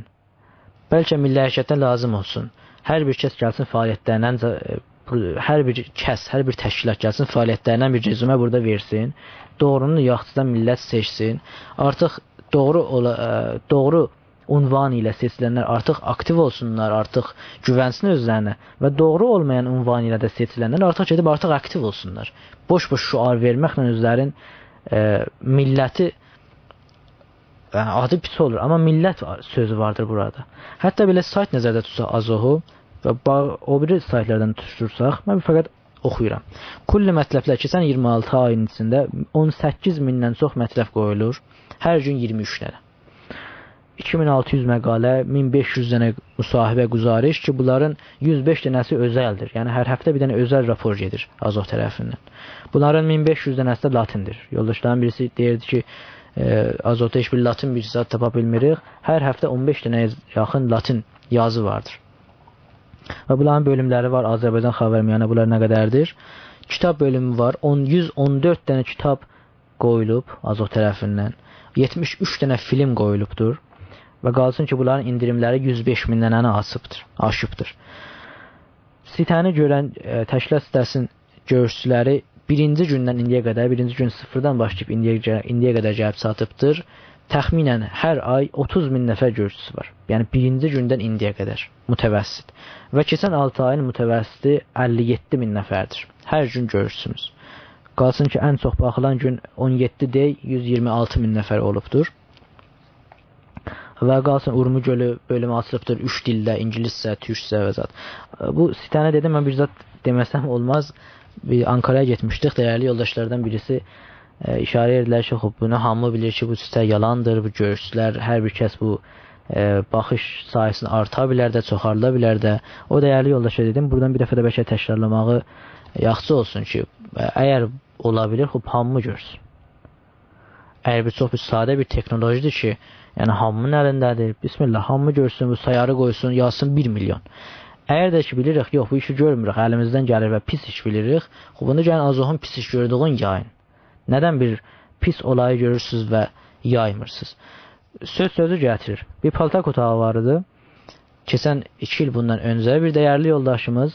بلکه میللی حرکتدن لازیم اولسون. هر بیر کس گلسین فعالیتلریندن، ائ، بو، هر بیر کس، هر بیر تشکیلات گلسین فعالیتلریندن بیر رزومه بورادا وئرسین. دوغرونو یاخشیدان میللت سئچسین. آرتیق دوغرو اولا-، ائ، دوغرو عنوان ایله سئچیلنلر آرتیق آکتیو اولسونلار، آرتیق گوونسین اؤزلرینه و دوغرو اولمایان عنوان ایله ده سئچیلنلر آرتیق گئدیب آرتیق آکتیو اولسونلار. بوش-بوش شعار وئرمکله اؤزلرین، ائ، میللتی، یعنی آدی پیس اولور، آمما میللت سؤزو واردیر بورادا. حتی بئله سایت نظرده توتساق آزوحو و با-، او بیری سایتلاردان توتوشدورساق، من فقط اوخویورام. کل مطلبلر کئچن اییرمی آلتی آیین ایچینده اون سککیز میندن چوخ مطلب قویولور. هر گون اییرمی اوچ دنه. ایکی مین آلتی یوز مقاله، مین بئش یوز دنه مصاحبه، گزارش کی، بونلارین یوز بئش دنه‌سی اؤزلدیر. یعنی هر هفته بیر دنه اؤزل راپور گئدیر آزوح طرفیندن. بونلارین مین بئش یوز دنه‌سی ده لاتیندیر. یولداشلارین بیریسی دئییردی کی، ائ، آزوحدا هئچ بیر لاتین بیر زاد تاپا بیلمیریک. هر هفته اون بئش دنه‌یه یاخین لاتین یازی واردیر. و بونلارین بؤلوملری وار، آذربایجان، خاورمیانه، بونلار نه قدردیر؟ کیتاب بؤلومو وار، اون، یوز اون دؤرد دنه کیتاب قویولوب آزوح طرفیندن. یئتمیش اوچ دنه فیلم قویولوبدور. و قالسین کی، بونلارین ایندیریملری یوز بئش مین دنه‌نی آشیبدیر، آشیبدیر. سیته‌نی گؤرن، ائ، تشکیلات سیته‌سینین گؤرجوسولری بیرینجی گوندن ایندییه قدر، بیرینجی گون صفردن باشلاییب ایندییه، ایندییه قدر گلیب چاتیبدیر. تخمیناً هر آی اوتوز مین نفر گؤرجوسو وار. یعنی بیرینجی گوندن ایندییه قدر متوسط. و کئچن آلتی آیین متوسطی اللی یئددی مین نفردیر. هر گون گؤرجوسوموز. قالسین کی، ان چوخ باخیلان گون اون یئددی دی یوز ایگیرمی آلتی مین نفر اولوبدور. و قالسین اورمو گؤلو بؤلومو آچیلیبدیر اوچ دیلده، اینگیلیسجه، تورکجه و زاد. بو سیته‌نی دئدیم، من بیر زاد دئمه‌سم اولماز. بیر آنکارایا گئتمیشدیک، دیرلی یولداشلاردان بیریسی، ائ، ایشاره ائدیردیلر کی، خوب، بونو هامی بیلیر کی، بو سیته یالاندیر، بو گؤرجولر، هر بیر کس بو، ائ، باخیش سایه‌سینی آرتا بیلر ده، چوخالدا بیلر ده. او دیرلی یولداشا دئدیم، بورادان بیر دفعه ده بلکه تکرارلاماغی یاخشی اولسون کی، ائ، اگر اولا بیلیر، خوب، هامی گؤرسون. اگر بیر چوخ بیر ساده بیر تکنولوژی‌دیر کی، یعنی هامینین الینده‌دیر. بسم‌الله، هامی گؤرسون، بو سایاری قویسون، یازسین بیر میلیون. اگر ده کی بیلیریک، یوخ، بو ایشی گؤرموروک، الیمیزدن گلیر و پیس ایش بیلیریک، خوب، بوندا گلین آزوهون پیس ایش گؤردویون یایین. ندن بیر پیس اولایی گؤرورسونوز و یایمیرسینیز؟ سؤز سؤزو گتیریر. بیر پالتاک اوتاغی وار ایدی. کئچن ایکی ایل بوندان اؤنجه بیر دیرلی یولداشیمیز،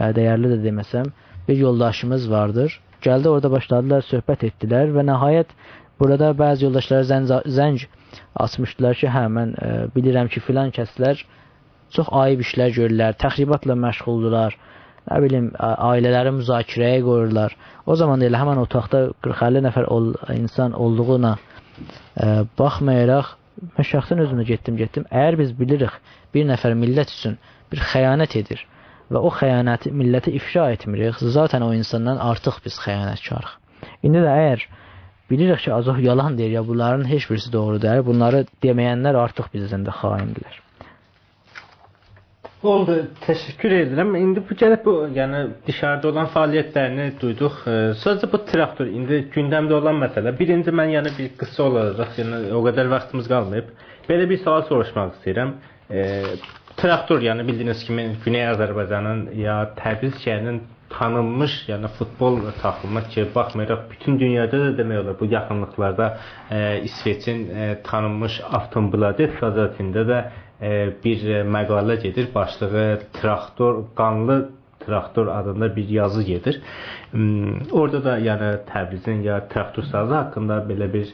هه، دیرلی ده دئمه‌سم، بیر یولداشیمیز واردیر. گلدی، اورادا باشلادیلار، صحبت ائتدیلر و نهایت بورادا بعضی یولداشلارا زنگ، زنگ آچمیشدیلار کی، هه، من، ائ، بیلیرم کی، فلان کسلر چوخ عیب ایشلر گؤرورلر، تخریباتلا مشغولدولار، نه بیلیم، ا-، عائله‌لری مذاکره‌یه قویورلار. او زامان دا ائله همن اوتاقدا قیرخ اللی نفر اول-، اینسان اولدوغونا، ائ، باخمایاراق، من شخصاً اؤزوم ده گئتدیم، گئتدیم. اگر بیز بیلیریک، بیر نفر میللت اوچون بیر خیانت ائدیر و او خیانتی میللته افشا ائتمیریک، ذاتاً او اینساندان آرتیق بیز خیانتکاریق. ایندی ده اگر بیلیریک کی، آزوف یالان دئییر، یا بونلارین هئچ بیریسی دوغرو دئییل، بونلاری دئمه‌ینلر آرتیق بیزدن ده خائندیلر. اولدو، تشکر ائدیرم. ایندی بو گلیب بو، یعنی دیشاریدا اولان فعالیتلرینی دویدوق. ائ، ساده‌جه بو تراکتور، ایندی گوندمده اولان مسئله. بیرینجی من، یعنی بیر قیسا اولاراق، یعنی او قدر واختیمیز قالماییب. بئله بیر سؤال سوروشماق ایسته‌ییرم. ائ، تراکتور، یعنی بیلدیگینیز کیمی گونئی آذربایجانین یا تبریز شهرینین تانینمیش، یعنی فوتبال تاکیمی کی، باخمایاراق بوتون دونیادا دا دئمک اولار، بو یاخینلیقلاردا، ائ، ایسوئچین، ائ، تانینمیش آستون ویلا گازئتینده ده، ائ، بیر، ائ، مقاله گئدیر، باشلیغی تراکتور، قانلی تراکتور آدیندا بیر یازی گئدیر. م، اورادا دا، یعنی، تبریزین یا تراکتور سازی حاقیندا بئله بیر،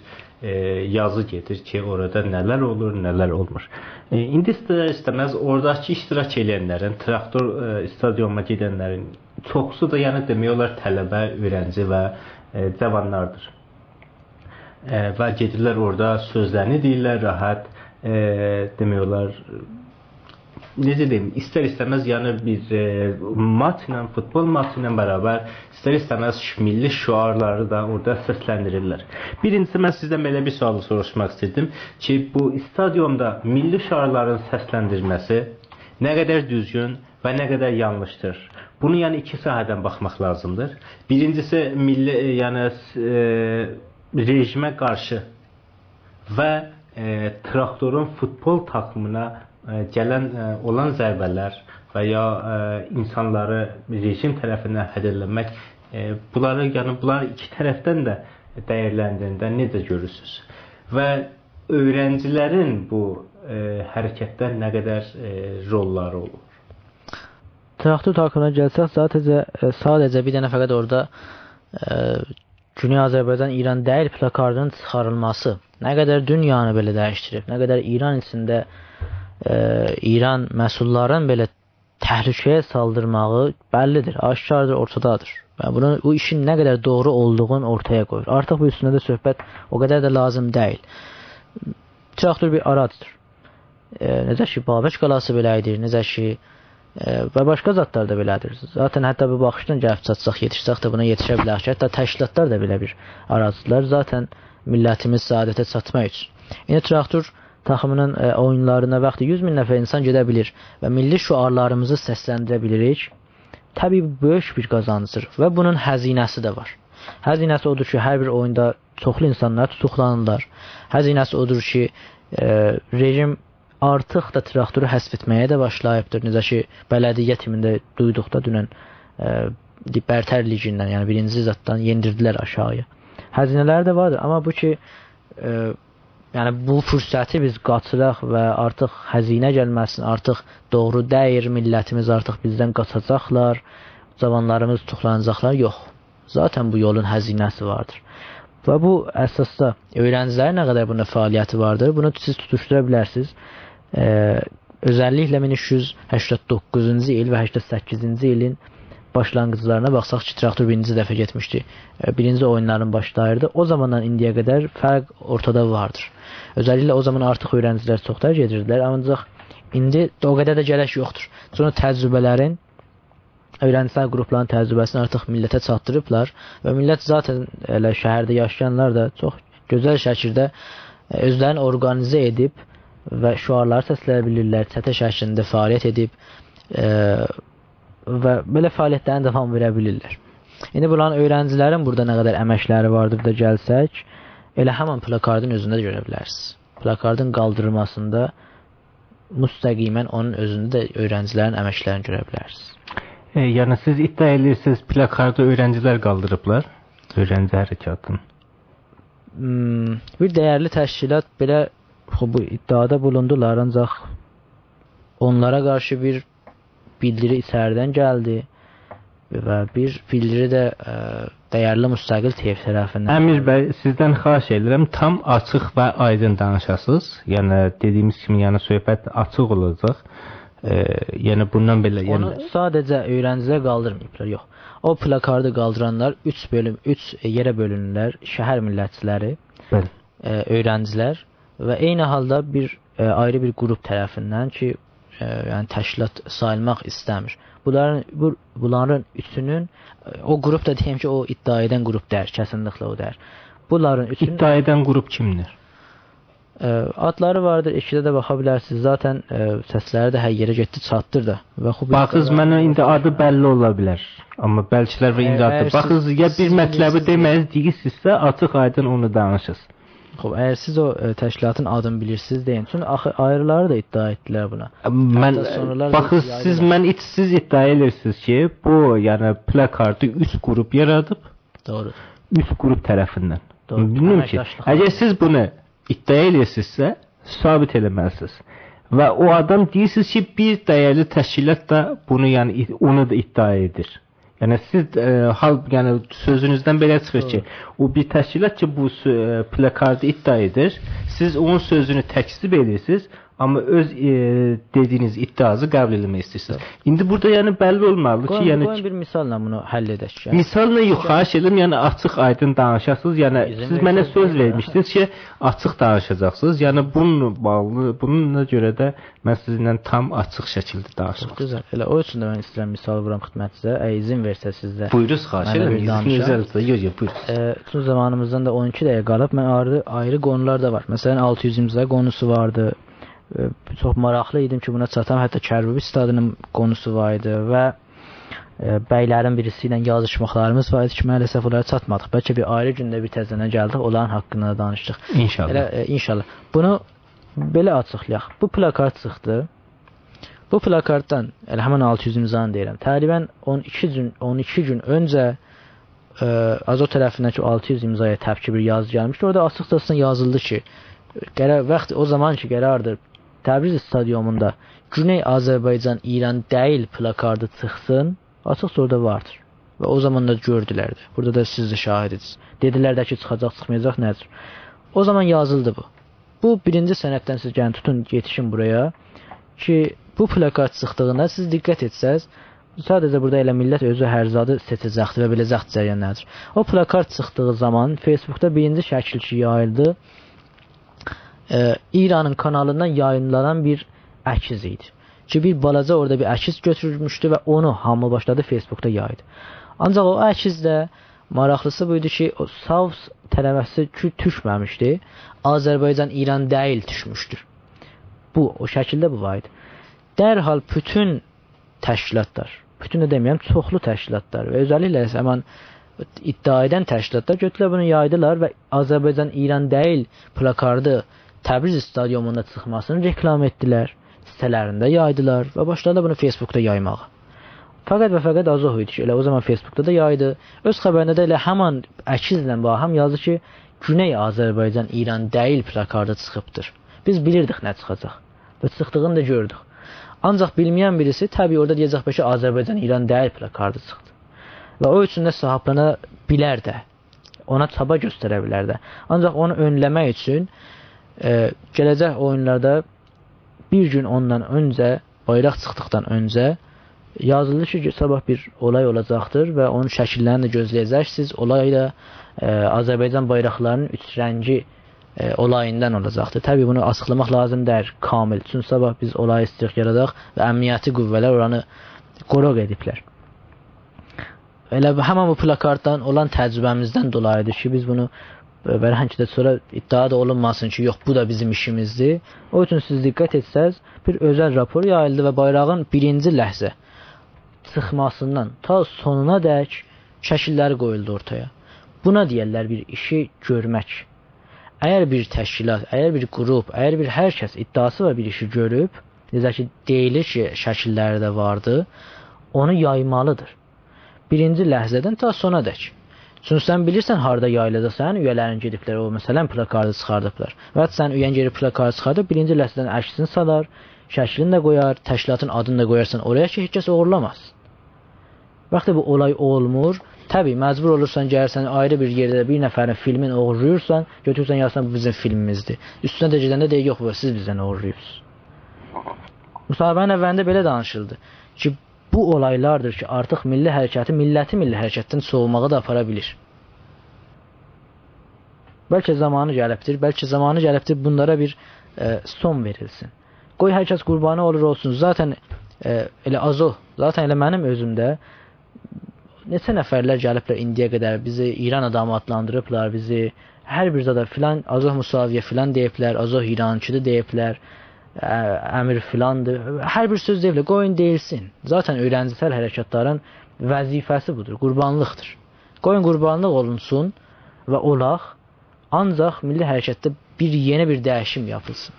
ائ، یازی گئدیر کی، اورادا نه‌لر اولور، نه‌لر اولمور. ائ، ایندی ایستر-ایسته‌مز اوراداکی اشتراک ائله‌ینلرین، تراکتور، ائ، استادیونونا گئدنلرین چوخوسو دا، یعنی، دئمک اولار، طلبه، اؤیرنجی و، ائ، جاوانلاردیر. ائ، و گئدیرلر اورادا سؤزلرینی دئییرلر راحت، ائ، دئمک اولار، نئجه دئییم، ایستر-ایسته‌مز، یعنی، بیر، ائ، ماچ ایله، فوتبال ماچی ایله برابر ایستر-ایسته‌مز ش-، میللی شعارلاری دا اورادا سسلندیریرلر. بیرینجیسی، من سیزدن بئله بیر سؤال سوروشماق ایستیردیم کی، بو استادیوندا میللی شعارلارین سسلندیریلمه‌سی نه قدر دوزگون و نه قدر یانلیشدیر؟ بونو، یعنی، ایکی ساحه‌دن باخماق لازیمدیر. بیرینجیسی، میللی، ائ، یعنی، س-، ائ، رژیمه قارشی و، ائ، تراکتورون فوتبال تاکیمینا، ائ، گلن، ائ، اولان ضربه‌لر و یا، ائ، اینسانلاری رژیم طرفیندن هدرله‌مک، ائ، بونلاری، یعنی، بونلاری ایکی طرفدن ده دیرلندیرنده نئجه گؤرورسونوز؟ و اؤیرنجیلرین بو، ائ، حرکتده نه قدر، ائ، روللاری اولور؟ تراکتور تاکیمینا گلسک، ساده‌جه، ائ، ساده‌جه بیر دنه فقط اورادا، ائ، گونئی آذربایجان ایران دئییل پلاکاردین چیخاریلماسی نه قدر دونیانی بئله دییشدیریب، نه قدر ایران ایچینده، ائ، ایران مسئوللارین بئله تهلکه‌یه سالدیرماغی بللی‌دیر، آشکاردیر، اورتادادیر. و بونون، بو ایشین نه قدر دوغرو اولدوغونو اورتایا قویور. آرتیق بو اوستونده ده صحبت او قدر ده لازیم دئییل. تراکتور بیر آراجدیر. ائ، نئجه کی، بابک قالاسی بئله ایدی، نئجه کی، ائ، و باشقا زادلار دا بئله‌دیر. ذاتاً حتی بو باخیشدان گلیب چاتساق، یئتیشسک ده بونا یئتیشه بیلریک کی، حتی تشکیلاتلار دا بئله بیر آراجدیرلار. ذاتاً میللتیمیز سعادته چاتماق اوچون. ایندی تراکتور تاکیمی‌نین، ائ، اویونلارینا واختی یوز مین نفر اینسان گئده بیلیر و میللی شعارلاریمیزی سسلندیره بیلیریک. طبیعی، بو بؤیوک بیر قازانجدیر و بونون هزینه‌سی ده وار. هزینه‌سی اودور کی، هر بیر اویوندا چوخلو اینسانلار توتوقلانیرلار. هزینه‌سی اودور کی، ائ، رژیم آرتیق دا تراکتورو حذف ائتمه‌یه ده باشلاییبدیر. نئجه کی، بلدیه تیمینده دویدوق دا دونن، ائ، برتر لیگیندن، یعنی بیرینجی زاددان یئندیردیلر آشاغییا. هزینه‌لری ده واردیر، آمما بو کی، ائ، یعنی بو فرصتی بیز قاچیراق و آرتیق هزینه گلمه‌سین، آرتیق دوغرو دئییل، میللتیمیز آرتیق بیزدن قاچاجاقلار، جاوانلاریمیز توتوقلاناجاقلار. یوخ. ذاتاً بو یولون هزینه‌سی واردیر. و بو اساسدا اؤیرنجی‌لرین نه قدر بوندا فعالیتی واردیر، بونو سیز توتوشدورا بیلرسینیز. ائ، اؤزللیکله مین اوچ یوز هشتاد دوققوزونجو ایل و هشتاد سککیزینجی ایلین باشلانغیجلارینا باخساق کی، تراکتور بیرینجی دفعه گئتمیشدی. ائ، بیرینجی اویونلارین باشلاییردی. او زاماندان ایندییه قدر فرق اورتادا واردیر. اؤزللیکله او زامان آرتیق اؤیرنجی‌لر چوخ دا گئدیردیلر. آنجاق ایندی او قدر ده گرک یوخدور. چونکی تجربه‌لرین، اؤیرنجی‌لر گروپلارین تجربه‌سینی آرتیق میللته چاتدیریبلار و میللت ذاتاً ائله شهرده یاشایانلار دا چوخ گؤزل شکیلده، ائ، اؤزلرینی اورقانیزه ائدیب و شعارلاری سسله‌یه بیلیرلر، چته شکلینده فعالیت ائدیب، ائ، و بئله فعالیتلرینه داوام وئره بیلیرلر. ایندی بونلارین اؤیرنجی‌لرین بورادا نه قدر امکلری واردیر دا گلسک، ائله همان پلاکاردین اؤزونده گؤره بیلرسینیز. پلاکاردین قالدیریلماسیندا مستقیماً اونون اؤزونده ده اؤیرنجی‌لرین امکلرینی گؤره بیلرسینیز. ائ، یعنی سیز ادعا ائدیرسینیز، پلاکاردی اؤیرنجی‌لر قالدیریبلار، اؤیرنجی حرکاتین. هوم، بیر دَیرلی تشکیلات بئله، خو، بو ادعادا بولوندولار، آنجاق اونلارا قارشی بیر بیلدیری ایچریدن گلدی و بیر بیلدیری ده، ائ، دَیرلی مستقل تی‌وی طرفیندن امیر گلدی. بی، سیزدن خواهش ائدیرم، تام آچیق و آیدین دانیشاسینیز. یعنی، دئدیگیمیز کیمی، یعنی، صحبت آچیق اولاجاق. ائ، یعنی، بوندان بئله، اونو یعنی ساده‌جه اؤیرنجی‌لر قالدیرماییبلار، یوخ. او پلاکاردی قالدیرانلار اوچ بؤلوم، اوچ، ائ، یئره بؤلونورلر، شهر میللتچی‌لری، بلی، ائ، اؤیرنجی‌لر و عینی حالدا بیر، ائ، آیری بیر گروپ طرفیندن کی، ائ، یعنی تشکیلات ساییلماق ایسته‌میر. بونلارین، بو، بونلارین اوچونون، ائ، او گروپ دا دئییم کی، او ادعا ائدن گروپ دئییل، کسینلیکله او دئییل. بونلارین اوچون ادعا ائدن گروپ کیمدیر؟ ائ، آدلاری واردیر، ائشیکده ده باخا بیلرسینیز. ذاتاً، ائ، سسلری ده هر یئره گئتدی، چاتدیر دا. و خوب، باخیز، ادعالار منه ایندی آدی بللی اولا بیلر. آمما بلکی‌لر و اگر، ایندی آدی، اگر باخیز، سیز، یا بیر سیز مطلبی بیلیرسینیز، دئمه‌لی‌سینیز، دئییرسینیز، آچیق آیدین اونو دانیشیز. خوب، اگر سیز او، ائ، تشکیلاتین آدینی بیلیرسینیز، دئیین. چونکی آخی آیری‌لاری دا ادعا ائتدیلر بونا. من، حتی سونرالار دا باخیز، یاییلدیلار. سیز، من ات-، سیز ادعا ائدیرسینیز کی، بو، یعنی، پلاکاردی اوچ گروپ یارادیب. دوغرو. اوچ گروپ طرفیندن. دوغرو. بیلمیرم کی، امکداشلیق اگر سیز بونو ادعا ائدیرسینیزسه، ثابت ائله‌مه‌لی‌سینیز. و او آدام دئییرسینیز کی، بیر دَیرلی تشکیلات دا بونو، یعنی، اد-، اونو دا ادعا ائدیر. یعنی، سیز، ائ، حال، یعنی، سؤزونوزدن بئله چیخیر کی، دوغرو، او بیر تشکیلات کی، بو سؤ-، ائ، پلاکاردی ادعا ائدیر، سیز اونون سؤزونو تکذیب ائدیرسینیز، آمما اؤز، ائ، دئدیگینیز ادعانی قبول ائله‌مک ایسته‌ییرسینیز. دوغرو. ایندی بورادا، یعنی، بللی اولمالیدیر کی، قویون، یعنی، قویون بیر مثاللا بونو حل ائدک، یعنی. مثاللا یوخ، خواهش ائدیرم، یعنی، آچیق، آیدین دانیشاسینیز، یعنی، ایذین سیز منه وئرسز، سؤز دئیه‌جم. وئرمیشدینیز کی، آچیق دانیشاجاقسینیز. یعنی، بونونلا باغلی، بونونلا گؤره ده من سیزینله تام آچیق شکیلده دانیشماق. چوخ گؤزل. ائله او اوچون ده من ایسته‌ییرم مثال وورام خدمتینیزه. اگر ایذین وئرسز سیز ده. بویورونوز، خواهش ائدیرم، ایذینیزی اؤزللیکله. یوخ، یوخ، بویورون. ائ، چون زامانیمیزدان دا اون ایکی دقیقه قالیب، من آیری، آیری قونولار دا وار. مثلا، آلتی یوز امضا قونوسو واردی. ائ، چوخ ماراقلی ایدیم کی، بونا چاتام. حتی کربابی استادیونون قونوسو وار ایدی و، ائ، بیلرین بیریسی ایله یازیشماقلاریمیز وار ایدی کی، مع‌الاسف اونلارا چاتمادیق. بلکه بیر آیری گونده بیر تزه‌دن گلدیک، اونلارین حاقیندا دانیشدیق. ان‌شاءالله. ائله، ائ، ان‌شاءالله. بونو بئله آچیقلایاق. بو پلاکارد چیخدی. بو پلاکارددان، ائله همین آلتی یوز امضانی دئییرم، تقریبا اون ایکی گون، اون ایکی گون اؤنجه، ائ، آزوح طرفیندن کی، آلتی یوز امضایا تپکی بیر یازی گلمیشدی. اورادا آچیقجاسینا یازیلدی کی، قرار، وقت او زامان کی، قراردیر تبریز استادیوموندا گونئی آذربایجان ایران دئییل پلاکاردی چیخسین، آچیقجا اورادا واردیر. و او زامان دا گؤردولر ده. بورادا دا سیز ده شاهیدسینیز. دئدیلر ده کی، چیخاجاق، چیخمایاجاق، نه‌دیر. او زامان یازیلدی بو. بو بیرینجی سنددن سیز گلین توتون، یئتیشین بورایا کی، بو پلاکارد چیخدیغیندا سیز دقت ائتسز، ساده‌جه بورادا ائله میللت اؤزو هر زادی سئچه‌جکدیر و بیله‌جکدیر جریان نه‌دیر. او پلاکارد چیخدیغی زامان فیسبوکدا بیرینجی شکیل کی یاییلدی، ائ، ایرانین کانالیندان یایینلانان بیر عکس ایدی. کی، بیر بالاجا اورادا بیر عکس گؤتورموشدو و اونو هامی باشلادی فیسبوکدا یایدی. آنجاق او عکسده ماراقلیسی بو ایدی کی، او ساوس طرفه‌سی کی، توشمه‌میشدی. آذربایجان ایران دئییل توشموشدور. بو، او شکیلده بو وار ایدی. درحال بوتون تشکیلاتلار، بوتون ده دئمیرم، چوخلو تشکیلاتلار و اؤزللیکله همان ادعا ائدن تشکیلاتلار گؤتوردولر بونو یایدیلار و آذربایجان ایران دئییل پلاکاردی تبریز استادیوموندا چیخماسینی رکلام ائتدیلر، سیته‌لرینده یایدیلار و باشلادیلار بونو فیسبوکدا یایماغا. فقط و فقط آزوح ایدی کی، ائله او زامان فیسبوکدا دا یایدی. اؤز خبرینده ده ائله همان عکسله باهم یازدی کی، گونئی آذربایجان ایران دئییل پلاکاردی چیخیبدیر. بیز بیلیردیک نه چیخاجاق و چیخدیغینی دا گؤردوک. آنجاق بیلمه‌ین بیریسی طبیعی اورادا دئیه‌جک: «بلکه آذربایجان ایران دئییل پلاکاردی چیخدی.» و او اوچون ده صاحیبلنه بیلر ده، اونا چابا گؤستره بیلر ده. آنجاق اونو اؤنله‌مک اوچون، ائ، گله‌جک اویونلاردا بیر گون اوندان اؤنجه، بایراق چیخدیقدان اؤنجه یازیلدی کی، صاباح بیر اولای اولاجاقدیر و اونون شکیللرینی ده گؤزله‌یه‌جکسینیز. اولای دا، ائ، آذربایجان بایراقلارینین اوچ رنگی، ائ، اولاییندان اولاجاقدیر. طبیعی بونو آچیقلاماق لازیم دئییل کامل. چونکی صاباح بیز اولایی ایسته‌ییریک یاراداق و امنیتی قوه‌لر اورانی قوروق ائدیبلر. ائله بو، همین بو پلاکارددان اولان تجربه‌میزدن دولاییدیر کی، بیز بونو، ائ، بلکه ده سونرا ادعا دا اولونماسین کی، یوخ، بو دا بیزیم ایشیمیزدیر. او اوچون سیز دقت ائتسز، بیر اؤزل راپور یاییلدی و بایراغین بیرینجی لحظه چیخماسیندان تا سونونا دک شکیللری قویولدو اورتایا. بونا دئیرلر بیر ایشی گؤرمک. اگر بیر تشکیلات، اگر بیر گروپ، اگر بیر هر کس ادعاسی وار بیر ایشی گؤروب، نئجه کی دئییلیر کی، شکیللری ده واردی، اونو یایمالیدیر. بیرینجی لحظه‌دن تا سونا دک. چونکی سن بیلیرسن هاردا یاییلاجاق، سنین اویه‌لرین گئدیبلر، او، مثلا، پلاکاردی چیخاردیبلار. و حتی سنین اویه‌ن گئدیب پلاکاردی چیخاردیب، بیرینجی لحظه‌دن عکسینی سالار، شکلینی ده قویار، تشکیلاتین آدینی دا قویارسان اورایا کی، هئچ کس اوغورلاماز. وقتی بو اولای اولمور، طبیعی، مجبور اولورسان، گلیرسن آیری بیر یئرده بیر نفرین فیلمین اوغورلاییرسان، گؤتورورسن، یازیرسان: «بو بیزیم فیلمیمیزدیر.» اوستونه ده گئدنده دئییر: «یوخ، بو، سیز بیزدن اوغورلاییبسینیز.» مصاحبه‌نین اولینده بئله دانیشیلدی کی، بو اولایلاردیر کی، آرتیق میللی حرکتی، میللتی میللی حرکتدن سووماغا دا آپارا بیلیر. بلکه زامانی گلیبدیر، بلکه زامانی گلیبدیر بونلارا بیر، ائ، سون وئریلسین. قوی هر کس قوربانی اولور اولسون. ذاتاً، ائ، ائله آزوح، ذاتاً ائله منیم اؤزوم ده نئچه نفرلر گلیبلر ایندییه قدر بیزی ایران آدامی آدلاندیریبلار، بیزی هر بیر زادا فلان، آزوح مساوی‌یه فلان دئییبلر، آزوح ایرانچی‌دیر دئییبلر، ا، امیر فلاندیر. هر بیر سؤز دئییبلر، قویون دئییلسین. ذاتاً اؤیرنجیسل حرکتلرین وظیفه‌سی بودور، قوربانلیقدیر. قویون قوربانلیق اولونسون و اولاق، آنجاق میللی حرکتده بیر یئنی بیر دییشیم یاپیلسین.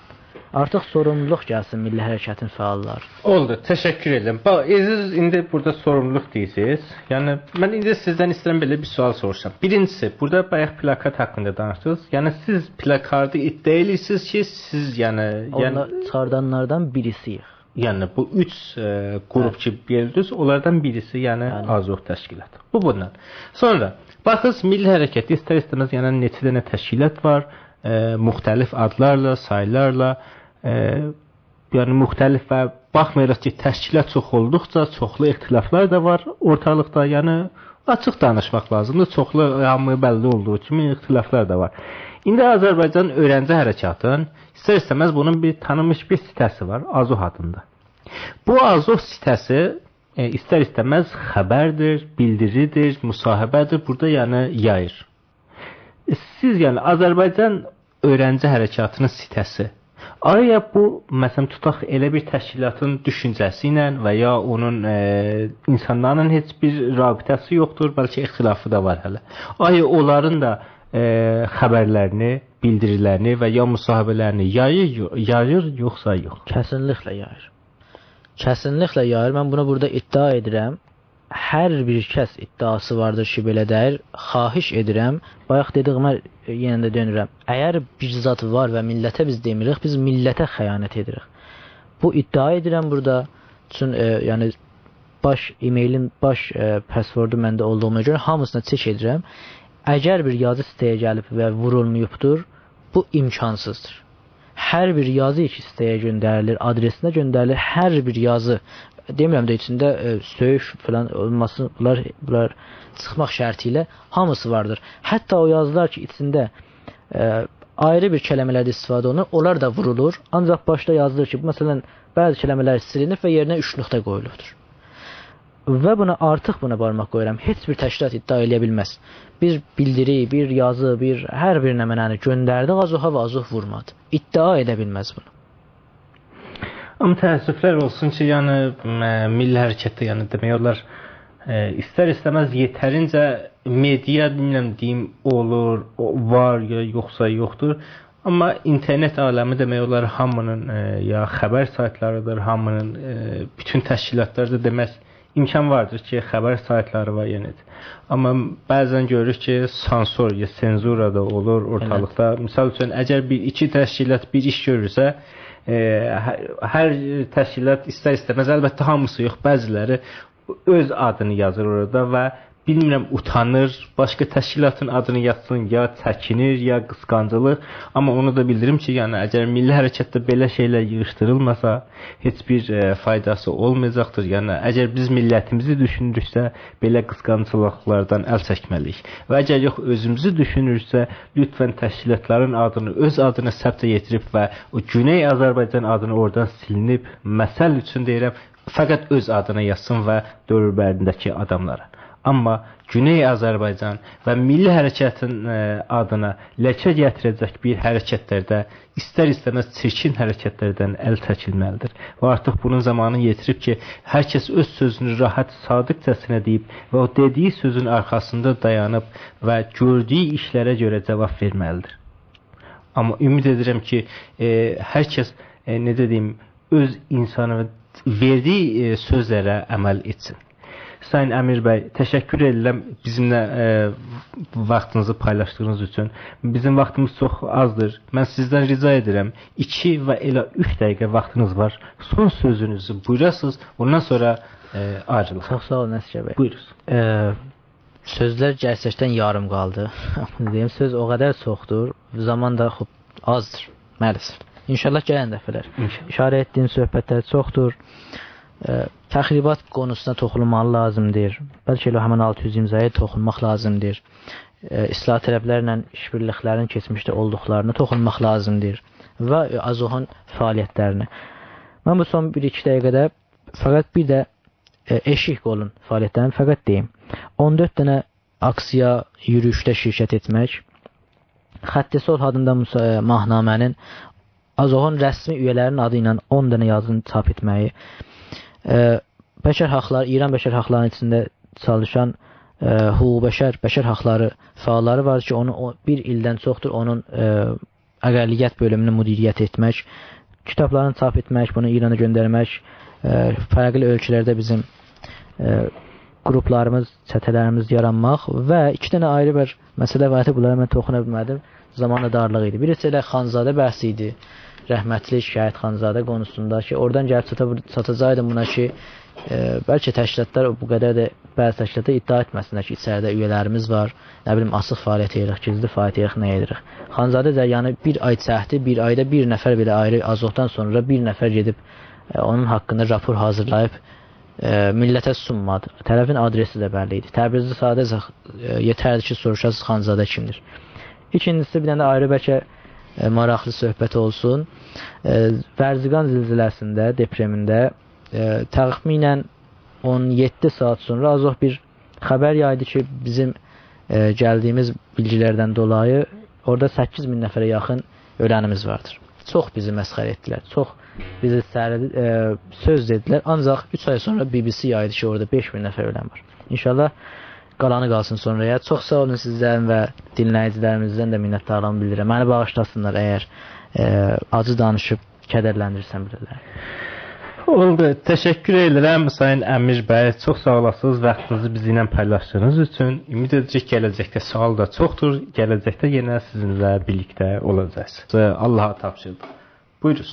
آرتیق سوروملولوق گلسین میللی حرکتین فعاللاری. اولدو، تشکر ائدیرم. باخ، عزیز، ایندی بورادا سوروملولوق دئییرسینیز. یعنی، من ایندی سیزدن ایسته‌ییرم بئله بیر سؤال سوروشام. بیرینجیسی، بورادا بایاق پلاکات حاقیندا دانیشدینیز. یعنی، سیز پلاکاردی ادعا ائدیرسینیز کی، سیز، یعنی، یعنی اونلار چیخاردانلاردان بیریسی‌ییک. یعنی، بو اوچ، ائ، گروپ، بلی، کی، بئللیدیر، اونلاردان بیریسی، یعنی، بلی، آزوح تشکیلات. بو بوندان. سونرا، باخیرسینیز، میللی حرکتده ایستر-ایسته‌مز، یعنی، نئچه دنه تشکیلات وار، ائ، مختلف آدلارلا، سایلارلا، ائ، یعنی، مختلف و باخمایاراق کی، تشکیلات چوخ اولدوقجا چوخلو اختلافلار دا وار اورتالیقدا. یعنی، آچیق دانیشماق لازیمدیر. چوخلو، هامییا بللی اولدوغو کیمی، اختلافلار دا وار. ایندی آذربایجان اؤیرنجی حرکتین ایستر-ایسته‌مز بونون بیر تانینمیش بیر سیته‌سی وار، آزوح آدیندا. بو آزوح سیته‌سی، ائ، ایستر-ایسته‌مز خبردیر، بیلدیریدیر، مصاحبه‌دیر. بورادا، یعنی، یاییر. ائ، سیز، یعنی، آذربایجان اؤیرنجی حرکتینین سیته‌سی. آیا بو، مثلا، توتاق ائله بیر تشکیلاتین دوشونجه‌سی ایله و یا اونون، ائ، اینسانلارین هئچ بیر رابطه‌سی یوخدور، بلکه اختلافی دا وار هله. آیا اونلارین دا، ائ، خبرلرینی، بیلدیریلرینی و یا مصاحبه‌لرینی یاییر، یو-، یاییر، یوخسا یوخ؟ کسینلیکله یاییر. کسینلیکله یاییر. من بونو بورادا ادعا ائدیرم. هر بیر کس ادعاسی واردیر کی، بئله دئییر، خواهش ائدیرم. بایاق دئدیگیمه، ائ، یئنه ده دؤنورم. اگر بیر زاد وار و میللته بیز دئمیریک، بیز میللته خیانت ائدیریک. بو ادعا ائدیرم بورادا. چون، ائ، یعنی، باش ایمیلین، باش، ائ، پسوردو منده اولدوغونا گؤره هامیسینا چک ائدیرم. اگر بیر یازی سیته‌یه گلیب و وورولماییبدیر، بو امکانسیزدیر. هر بیر یازی کی، سیته‌یه گؤندریلیر، آدرسینه گؤندریلیر، هر بیر یازی، دئمیرم ده ایچینده، ائ، سؤیوش فلان اولماسین، بونلار، بونلار چیخماق شرطی ایله هامیسی واردیر. حتی او یازیلار کی، ایچینده، ائ، آیری بیر کلمه‌لرده استفاده اولونور، اونلار دا وورولور. آنجاق باشدا یازیلیر کی، بو، مثلا، بعضی کلمه‌لر سیلینیب و یئرینه اوچ نقطه قویولوبدور. و بونا، آرتیق بونا بارماق قویورام. هئچ بیر تشکیلات ادعا ائله‌یه بیلمز. بیر بیلدیری، بیر یازی، بیر، هر بیر نمنه‌نی گؤندردیک آزوحا و آزوح وورمادی. ادعا ائده بیلمز بونو. آمما تأسفلر اولسون کی، یعنی، م-، میللی حرکتده، یعنی، دئمک اولار، ائ، ایستر-ایسته‌مز یئترینجه مئدیا، بیلمیرم دئییم، اولور، او-، وار یا یوخسا یوخدور. آمما اینترنت عالمی دئمک اولار هامینین، ائ، یا خبر سایتلاریدیر، هامینین، ائ، بوتون تشکیلاتلار دا دئمک امکان واردیر کی، خبر سایتلاری وار، یعنی. آمما بعضا گؤروروک کی، سانسور یا سنزورا دا اولور اورتالیقدا. مثال اوچون، اگر بیر، ایکی تشکیلات بیر ایش گؤرورسه، ائ، هر، هر تشکیلات ایستر-ایسته‌مز، البته هامیسی یوخ، بعضیلری اؤز آدینی یازیر اورادا و بیلمیرم، اوتانیر باشقا تشکیلاتین آدینی یازسین، یا چکینیر، یا قیسقانجلیق. آمما اونو دا بیلدیریم کی، یعنی، اگر میللی حرکتده بئله شئیلر ییغیشدیریلماسا، هئچ بیر، ائ، فایداسی اولمایاجاقدیر. یعنی، اگر بیز میللتیمیزی دوشونوروکسه، بئله قیسقانجلیقلاردان ال چکمه‌لی‌ییک. و اگر یوخ، اؤزوموزو دوشونوروکسه، لطفا تشکیلاتلارین آدینی اؤز آدینا ثبت یئتیریب و او گونئی آذربایجان آدینی اورادان سیلینیب، مثل اوچون دئییرم، فقط اؤز آدینا یازسین و دور و برینده‌کی آداملارا. آمما گونئی آذربایجان و میللی حرکتین، ائ، آدینا لکه گتیره‌جک بیر حرکتلرده، ایستر-ایسته‌مز چیرکین حرکتلردن ال چکیلمه‌لیدیر. و آرتیق بونون زامانی یئتیریب کی، هر کس اؤز سؤزونو راحت، صادقجاسینا دئییب و او دئدیگی سؤزون آرخاسیندا دایانیب و گؤردویو ایشلره گؤره جاواب وئرمه‌لیدیر. آمما امید ائدیرم کی، ائ، هر کس، ائ، نئجه دئییم، اؤز اینسانی و وئردیگی، ائ، سؤزلره عمل ائتسین. سایین امیر بی، تشکر ائدیرم بیزیمله، ائ، واختینیزی پایلاشدیغینیز اوچون. بیزیم واختیمیز چوخ آزدیر. من سیزدن رجا ائدیرم، ایکی و ائله اوچ دقیقه واختینیز وار. سون سؤزونوزو بویوراسینیز، اوندان سونرا، ائ، آیریلیق. چوخ ساغ اولون، نصیر بی. بویورون. ائ، سؤزلر گئرچکدن یاریم قالدی. دئییم، سؤز او قدر چوخدور، زامان دا، خوب، آزدیر، مع‌الاسف. ان‌شاءالله گلن دفعه‌لر. ان‌شاءالله. ایشاره ائتدیگیم صحبتلر چوخدور. ائ، تخریبات قونوسونا توخونولماغی لازیمدیر. بلکه ائله همین آلتی یوز امضایا توخونماق لازیمدیر. ائ، اصلاح‌طلبلرله ایش‌بیرلیکلرین کئچمیشده اولدوقلارینا توخونماق لازیمدیر. و، ائ، آزوحون فعالیتلرینه. من بو سون بیر-ایکی دقیقه‌ده فقط بیر ده، ائ، ائشیک قولون فعالیتلرینی فقط دئییم. اون دؤرد دنه آکسیا، یورویوشده شرکت ائتمک، خط صلح آدیندا مصا-، ائ، ماهنامه‌نین آزوحون رسمی اویه‌لرینین آدی ایله اون دنه یازینی چاپ ائتمه‌یی، ائ، بشر حاقلاری، ایران بشر حاقلارینین ایچینده چالیشان، ائ، حقوق بشر، بشر حاقلاری فعاللاری وار کی، اونو او، بیر ایلدن چوخدور اونون، ائ، اقلیت بؤلومونو مدیریت ائتمک، کیتابلارینی چاپ ائتمک، بونو ایرانا گؤندرمک، ائ، فرقلی اؤلکه‌لرده بیزیم، ائ، گروپلاریمیز، چته‌لریمیز یارانماق و ایکی دنه آیری بیر مسئله واردی، بونلارا من توخونا بیلمه‌دیم. زامان دا دارلیق ایدی. بیریسی ائله خانزاده بحثی ایدی. رحمتلی شهید خانزاده قونوسوندا کی، اورادان گلیب چاتا، چاتاجاقدیم بونا کی، ائ، بلکه تشکیلاتلار بو قدر ده، بعضی تشکیلاتلار ادعا ائتمه‌سینلر کی، ایچریده اویه‌لریمیز وار، نه بیلیم، آچیق فعالیت ائدیریک، گیزلی فعالیت ائدیریک، نه ائدیریک. خانزاده جریانی بیر آی چکدی، بیر آیدا بیر نفر بئله آیری، آزوحدان سونرا بیر نفر گئدیب، ائ، اونون حاقیندا راپور حاضیرلاییب، ائ، میللته سونمادی. طرفین آدرسی ده بللی ایدی. تبریزده ساده‌جه، ائ، یئتردی کی، سوروشاسینیز خانزاده کیمدیر. ایکینجیسی، بیر دنه ده آیری بلکه، ائ، ماراقلی صحبت اولسون. ائ، ورزقان زلزله‌سینده، دپرمینده، ائ، تخمیناً اون یئددی ساعات سونرا آزوح بیر خبر یایدی کی، بیزیم، ائ، گلدیگیمیز بیلگیلردن دولایی اورادا سککیز مین نفره یاخین اؤلنیمیز واردیر. چوخ بیزی مسخره ائتدیلر، چوخ بیزی سر-، ائ، سؤز دئدیلر. آنجاق اوچ آی سونرا بی بی سی یایدی کی، اورادا بئش مین نفر اؤلن وار. ان‌شاءالله قالانی قالسین سونرایا. چوخ ساغ اولون، سیزدن و دینله‌ییجیلریمیزدن ده منتدارلیغیمی بیلدیریرم. منی باغیشلاسینلار اگر، ائ، آجی دانیشیب کدرلندیریرسم بئله‌لری. اولدو. تشکر ائدیرم، سایین امیر بی. چوخ ساغ اولاسینیز واختینیزی بیزیمله پایلاشدیغینیز اوچون. امید ائدیریک، گله‌جکده سؤال دا چوخدور. گله‌جکده یئنه سیزینله بیرلیکده اولاجاغیق. آللاها تاپشیردیق. بویورون.